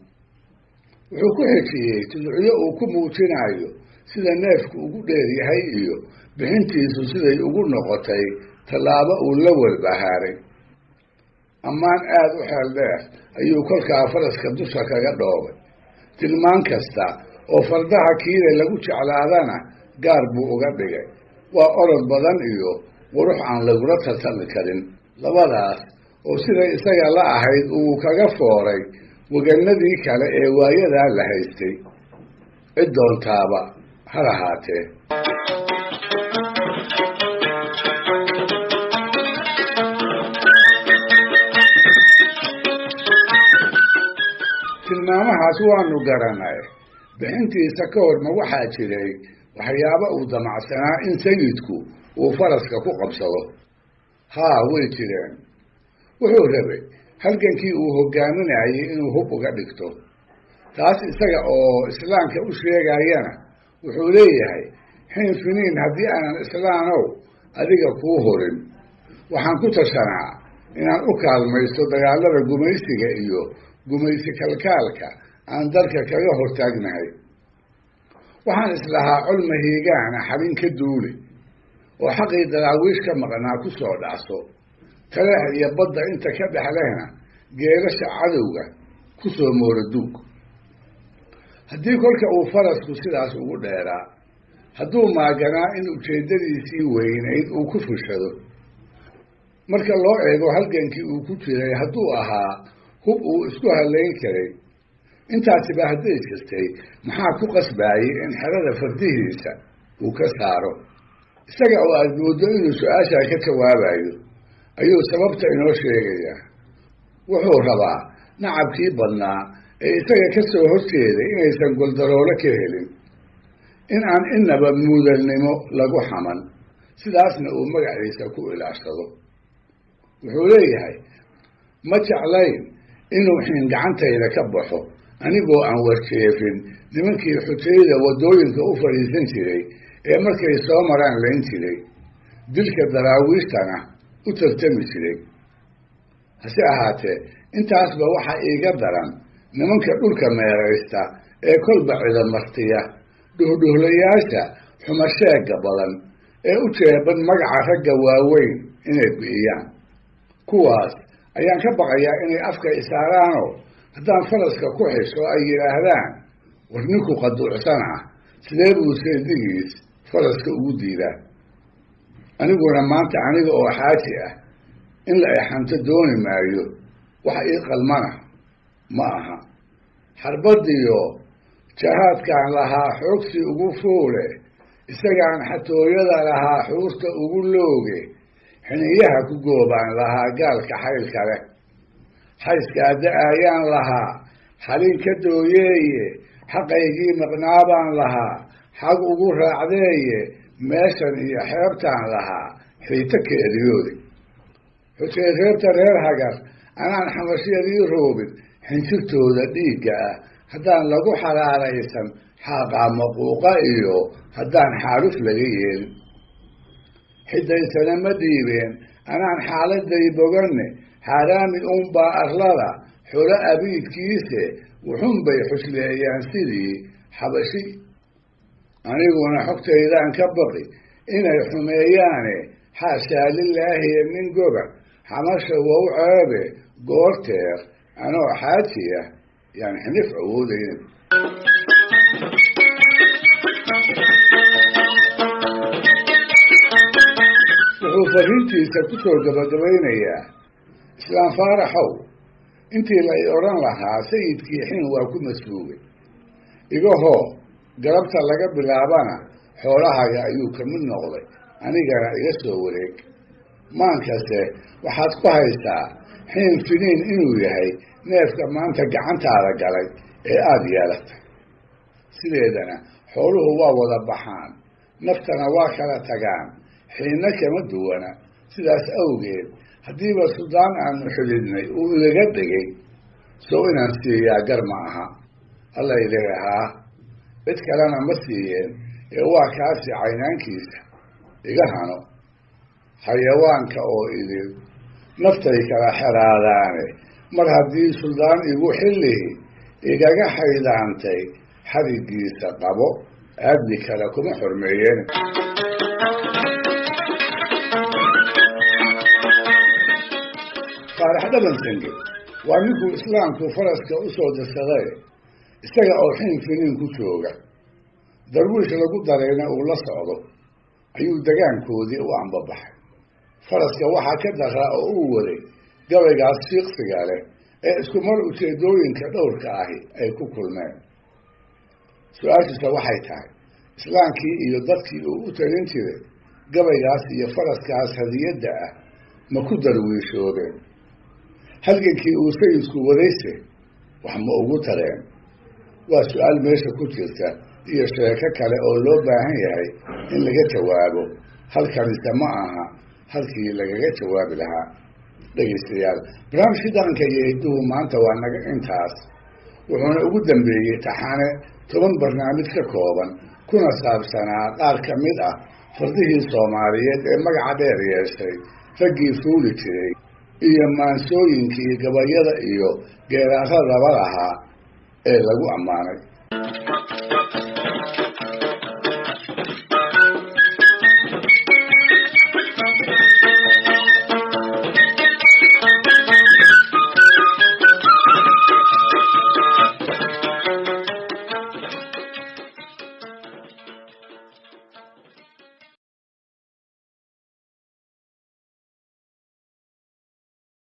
Wuxuu ku xejiyey tuducyo uu ku muujinayo sida neefku ugu dheer yahay iyo bixintiisu siday ugu noqotay tallaabo uu la walbahaaray. Ammaan aada u xeel dheer ayuu kolkaa faraska dusha kaga dhoobay. Tilmaan kasta oo fardaha kiile lagu jeclaadana gaar buu uga dhigay. Waa orod badan iyo qurux aan lagula tartami karin, labadaas oo siday isaga la ahayd uu kaga fooray waganadii kale ee waayadaa la haystay, cid doontaaba ha lahaatee. Tilmaamahaas waanu garanay. Bixintiisa ka hor ma waxaa jiray waxyaabo uu damacsanaa in sayidku uu faraska ku qabsado? Haa, way jireen. Wuxuu rabay halgankii uu hogaaminayay inuu hub uga dhigto. Taas isaga oo islaamka u sheegayana wuxuu leeyahay, xiin finiin haddii aanan islaanow adiga kuu horin, waxaan ku tashanaa inaan u kaalmaysto dagaalada gumaysiga iyo gumaysi kalkaalka aan dalka kaga hortaagnahay. Waxaan islahaa colma hiigaana xabin ka duuli oo xaqii daraawiish ka maqnaa ku soo dhacso, taleex iyo badda inta ka dhexlehna geelasha cadowga ku soo moora duug. Haddii kolka uu farasku sidaas ugu dheeraa, hadduu maaganaa in ujeeddadiisii weynayd uu ku fushado, marka loo eego halgankii uu ku jiray hadduu ahaa hub uu isku halayn karay, intaasiba hadday jirtay, maxaa ku qasbaayey in xerada fardihiisa uu ka saaro? Isaga oo aad mooddo inuu su-aashaa ka jawaabayo ayuu sababta inoo sheegayaa. Wuxuu rabaa nacabkii badnaa ee isaga ka soo horjeeday inaysan goldaroolo ka helin, in aan inaba muudalnimo lagu xaman, sidaasna uu magaciisa ku ilaashado. Wuxuu leeyahay, ma jeclayn inuu xiin gacantayda ka baxo Anigoo aan warjeefin nimankii xujayda waddooyinka u fadhiisan jiray ee markay soo maraan layn jiray, dilka daraawiishtana u tartami jiray. Hase ahaatee intaasba waxaa iiga daran nimanka dhulka meeraysta ee kolba cidamartiya, dhuhdhuhlayaasha xumasheegga badan ee u jeeban magaca ragga waaweyn inay bi'iyaan. Kuwaas ayaan ka baqayaa inay afka isaaraanoo haddaan faraska ku xisho ay yidhaahdaan, war ninku qaduucsan ah, sidee buu seedigiis faraska ugu diidaa? Aniguna maanta aniga oo xaaji ah in la exanto dooni maayo, wax ii qalmana ma aha. Xarbadiyo jahaadkaan lahaa xoogsi ugu fuule, isagaan xatooyada lahaa xuurta ugu looge, xiniyaha ku goobaan lahaa gaalka xaylka leh, xayskaa da-ayaan lahaa xalin ka dooyeeye, xaqaygii maqnaabaan lahaa xag ugu raacdeeye, meeshan iyo xeebtaan lahaa xiito ka eryoode. Xujay reebta reer Hagar anaan xamashiyadii roobin, xinjirtooda dhiigga ah haddaan lagu xalaalaysan, xaaqaa maquuqa iyo haddaan xaaluf laga yeelin. Xidaysana ma dhiibeen anaan xaaladay boganne, xaaraami uunbaa arlada xulo abiidkiise, wuxuunbay xusleeyaan sidii xabashi. Aniguna xogtaydaan ka baqi inay xumeeyaane, xaashaa lilaahiye nin goba xamasha wow ceebe, goorteer anoo xaajiya yaan xinif awoodaynin. Wuxuu fariintiisa ku soo gabagabaynayaa, Islaam Faaraxow, intii la i odhan lahaa sayidkii xin waa ku masruugay, igahoo galabta laga bilaabana xoolahaga ayuu ka mid noqday, anigana iga soo wareeg. Maankase waxaad ku haysaa Xiin Finiin inuu yahay neefka maanta gacantaada galay ee aada yeelatay. Sideedana xooluhu waa wada baxaan, naftana waa kala tagaan, xiinna kama duwana. Sidaas awgeed haddiiba suldaan aanu xididnay uu igaga dhigay, sow inaan siiyaa gar ma aha. Alla ilahaa, cid kalena ma siiyeen ee waa kaasi caynaankiisa iga hano. Xayawaanka oo idin naftay kala xeraadaane, mar haddii suldaan igu xillihi igaga xaydaantay, xadhiggiisa qabo, aadmi kale kuma xormeeyeen. Faarax Dhabansange waa ninkuu islaamku faraska u soo dirsaday, isaga oo Xiin Finiin ku jooga, darwiish lagu darayna uu la socdo, ayuu degaankoodii u ambabaxay. Faraska waxaa ka daraa oo uu waday gabaygaas shiiqsiga leh ee isku mar ujeedooyinka dhowrka ahi ay ku kulmeen. Su-aashiisa waxay tahay, islaamkii iyo dadkii uu u talin jiray gabaygaas iyo faraskaas hadiyadda ah ma ku darwiishoobeen? Halgankii uu sayidku wadayse wax ma ugu tareen? Waa su-aal meesha ku jirta iyo sheeko kale oo loo baahan yahay in laga jawaabo. Halkanise ma aha halkii lagaga jawaabi lahaa. Dhegaystayaal, barnaamijkii dhaqanka iyo hidduhu maanta waa naga intaas, wuxuuna ugu dambeeyey taxane 10 barnaamij ka kooban, kuna saabsanaa qaar ka mid ah fardihii Soomaaliyeed ee magaca dheer yeeshay, raggii fuuli jiray iyo maansooyinkii gabayada iyo geeraaradaba lahaa ee lagu ammaanay.